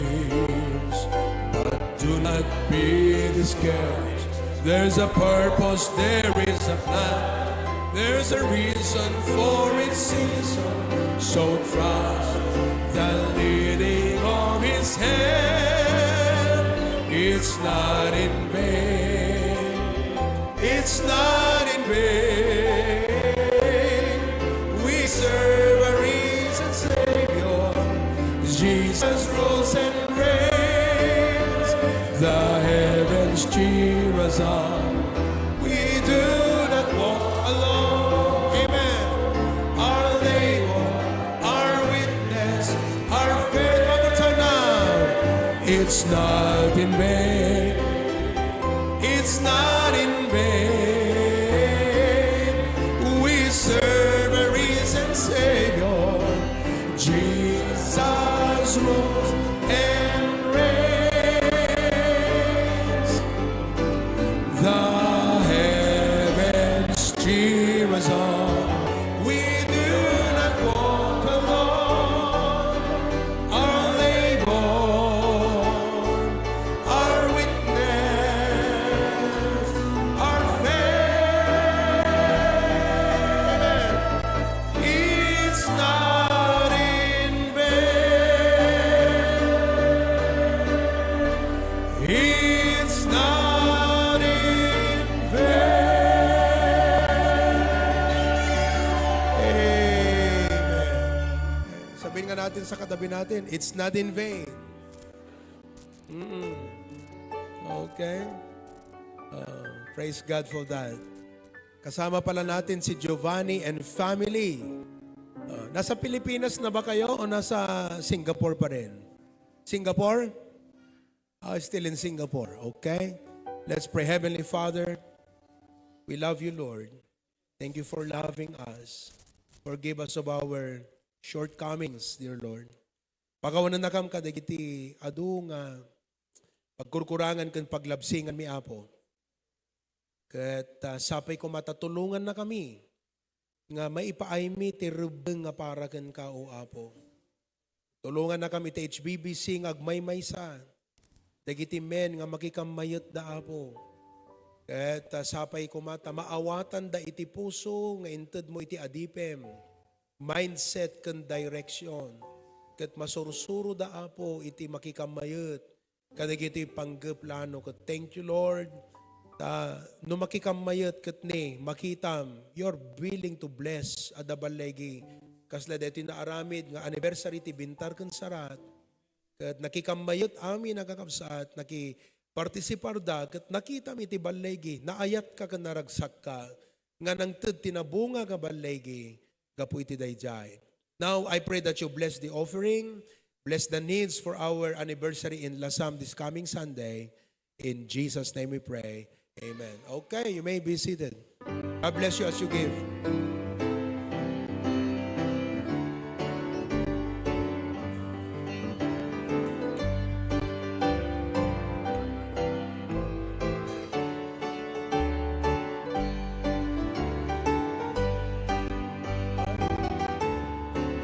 But do not be discouraged. There's a purpose, there is a plan. There's a reason for its season. So trust the leading of His hand. It's not in vain. It's not in vain. We serve a risen Savior. Jesus rules and reigns. The heavens cheer us on. We do not walk alone. Amen. Our labor, our witness, our faith. One more time now. It's not in vain. It's not in vain. We serve a risen Savior. Jesus rules and reigns. The heavens cheer us on. We do not walk alone. Our labor, our witness, our natin sa katabi natin, it's not in vain. Mm-mm. Okay? Uh, praise God for that. Kasama pala natin si Giovanni and family. Uh, nasa Pilipinas na ba kayo o nasa Singapore pa rin? Singapore? Ah, still in Singapore. Okay? Let's pray. Heavenly Father, we love you, Lord. Thank you for loving us. Forgive us of our shortcomings, dear Lord. Pakawanannakam kadagiti adu nga pagkurkurangan ken paglabsinganmi, Apo. Ket, ah, sapay koma ta tulongannakami nga maipaaymi ti rebbeng nga para kenka, O Apo. Tulongannakami iti H B B C nga agmaymaysa dagiti men nga makikammayetda, Apo. Ket, ah, sapay koma ta maawatanda iti puso nga intedmo iti adipem, mindset ken direction. Ket masursuroda, Apo, iti makikammayet kadagiti panggeplano. Ket thank you, Lord, ta no makikammayet ket ni makitam, you're willing to bless. Adda balligi, kasla daytoy naaramid nga anniversary ti Bintar ken Sarat, ket nakikammayet amin a kakabsat, nakipartisiparda, ket nakitam iti balligi, naayatka ken naragsakka, nga nangted ti nabunga nga balligi gapu iti daydiay. Now, I pray that you bless the offering, bless the needs for our anniversary in Lasam this coming Sunday. In Jesus' name we pray. Amen. Okay, you may be seated. God bless you as you give.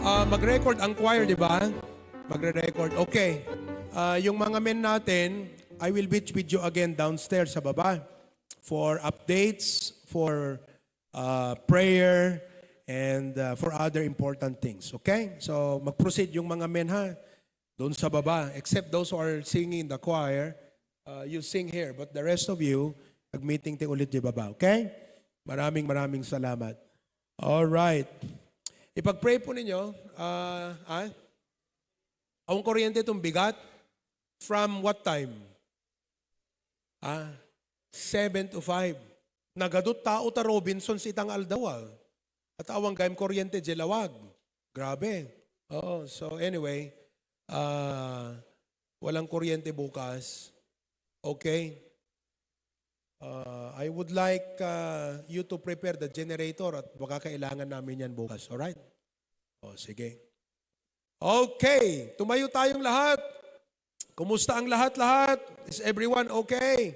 Ah, mag-record ang choir, di ba? Magre-record. Okay. Ah, yung mga men natin, I will meet with you again downstairs sa baba for updates, for, ah, prayer, and, ah, for other important things. Okay? So, mag-proceed yung mga men, ha? Doon sa baba. Except those who are singing in the choir, ah, you sing here. But the rest of you, mag-meeting ti ulit di baba. Okay? Maraming, maraming salamat. All right. Ipag-pray po ninyo. Ah, ah? Ang kuryente itong bigat? From what time? Ah, seven to five. Nagadut tao ta Robinsons itang aldaw, ah. At awang gayam kuryente, di lawag. Grabe. Oo, so anyway, ah, walang kuryente bukas. Okay? Ah, I would like, ah, you to prepare the generator at baka kailangan namin yan bukas. Alright? O, sige. Okay, tumayo tayong lahat. Kumusta ang lahat-lahat? Is everyone okay?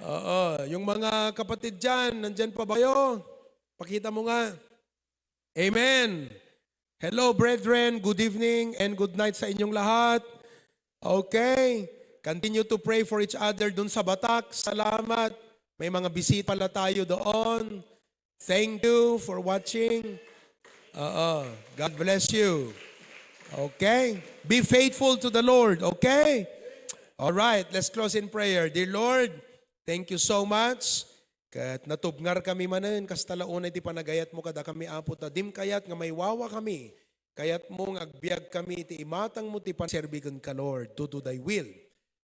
Oo, yung mga kapatid dyan, nandyan pa ba kayo? Pakita mo nga. Amen. Hello, brethren. Good evening and good night sa inyong lahat. Okay. Continue to pray for each other dun sa Batak. Salamat. May mga bisita pala tayo doon. Thank you for watching. Oo. God bless you. Okay? Be faithful to the Lord, okay? All right, let's close in prayer. Dear Lord, thank you so much. Ket natubngar kami manen, kasta la unay ti panagayatmo kadakami, Apo, ta dim kayat nga maiwawa kami. Kayatmo nga agbiag kami iti imatangmo ti panserbi kenka, Lord, to do thy will.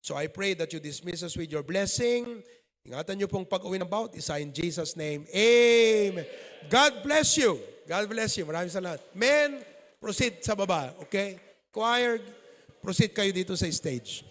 So I pray that you dismiss us with your blessing. Ingatan niyo pong pag-uwi ng bawat isa in Jesus' name. Amen. God bless you. God bless you. Maraming salamat. Men, proceed sa baba. Okay? Choir, proceed kayo dito sa stage.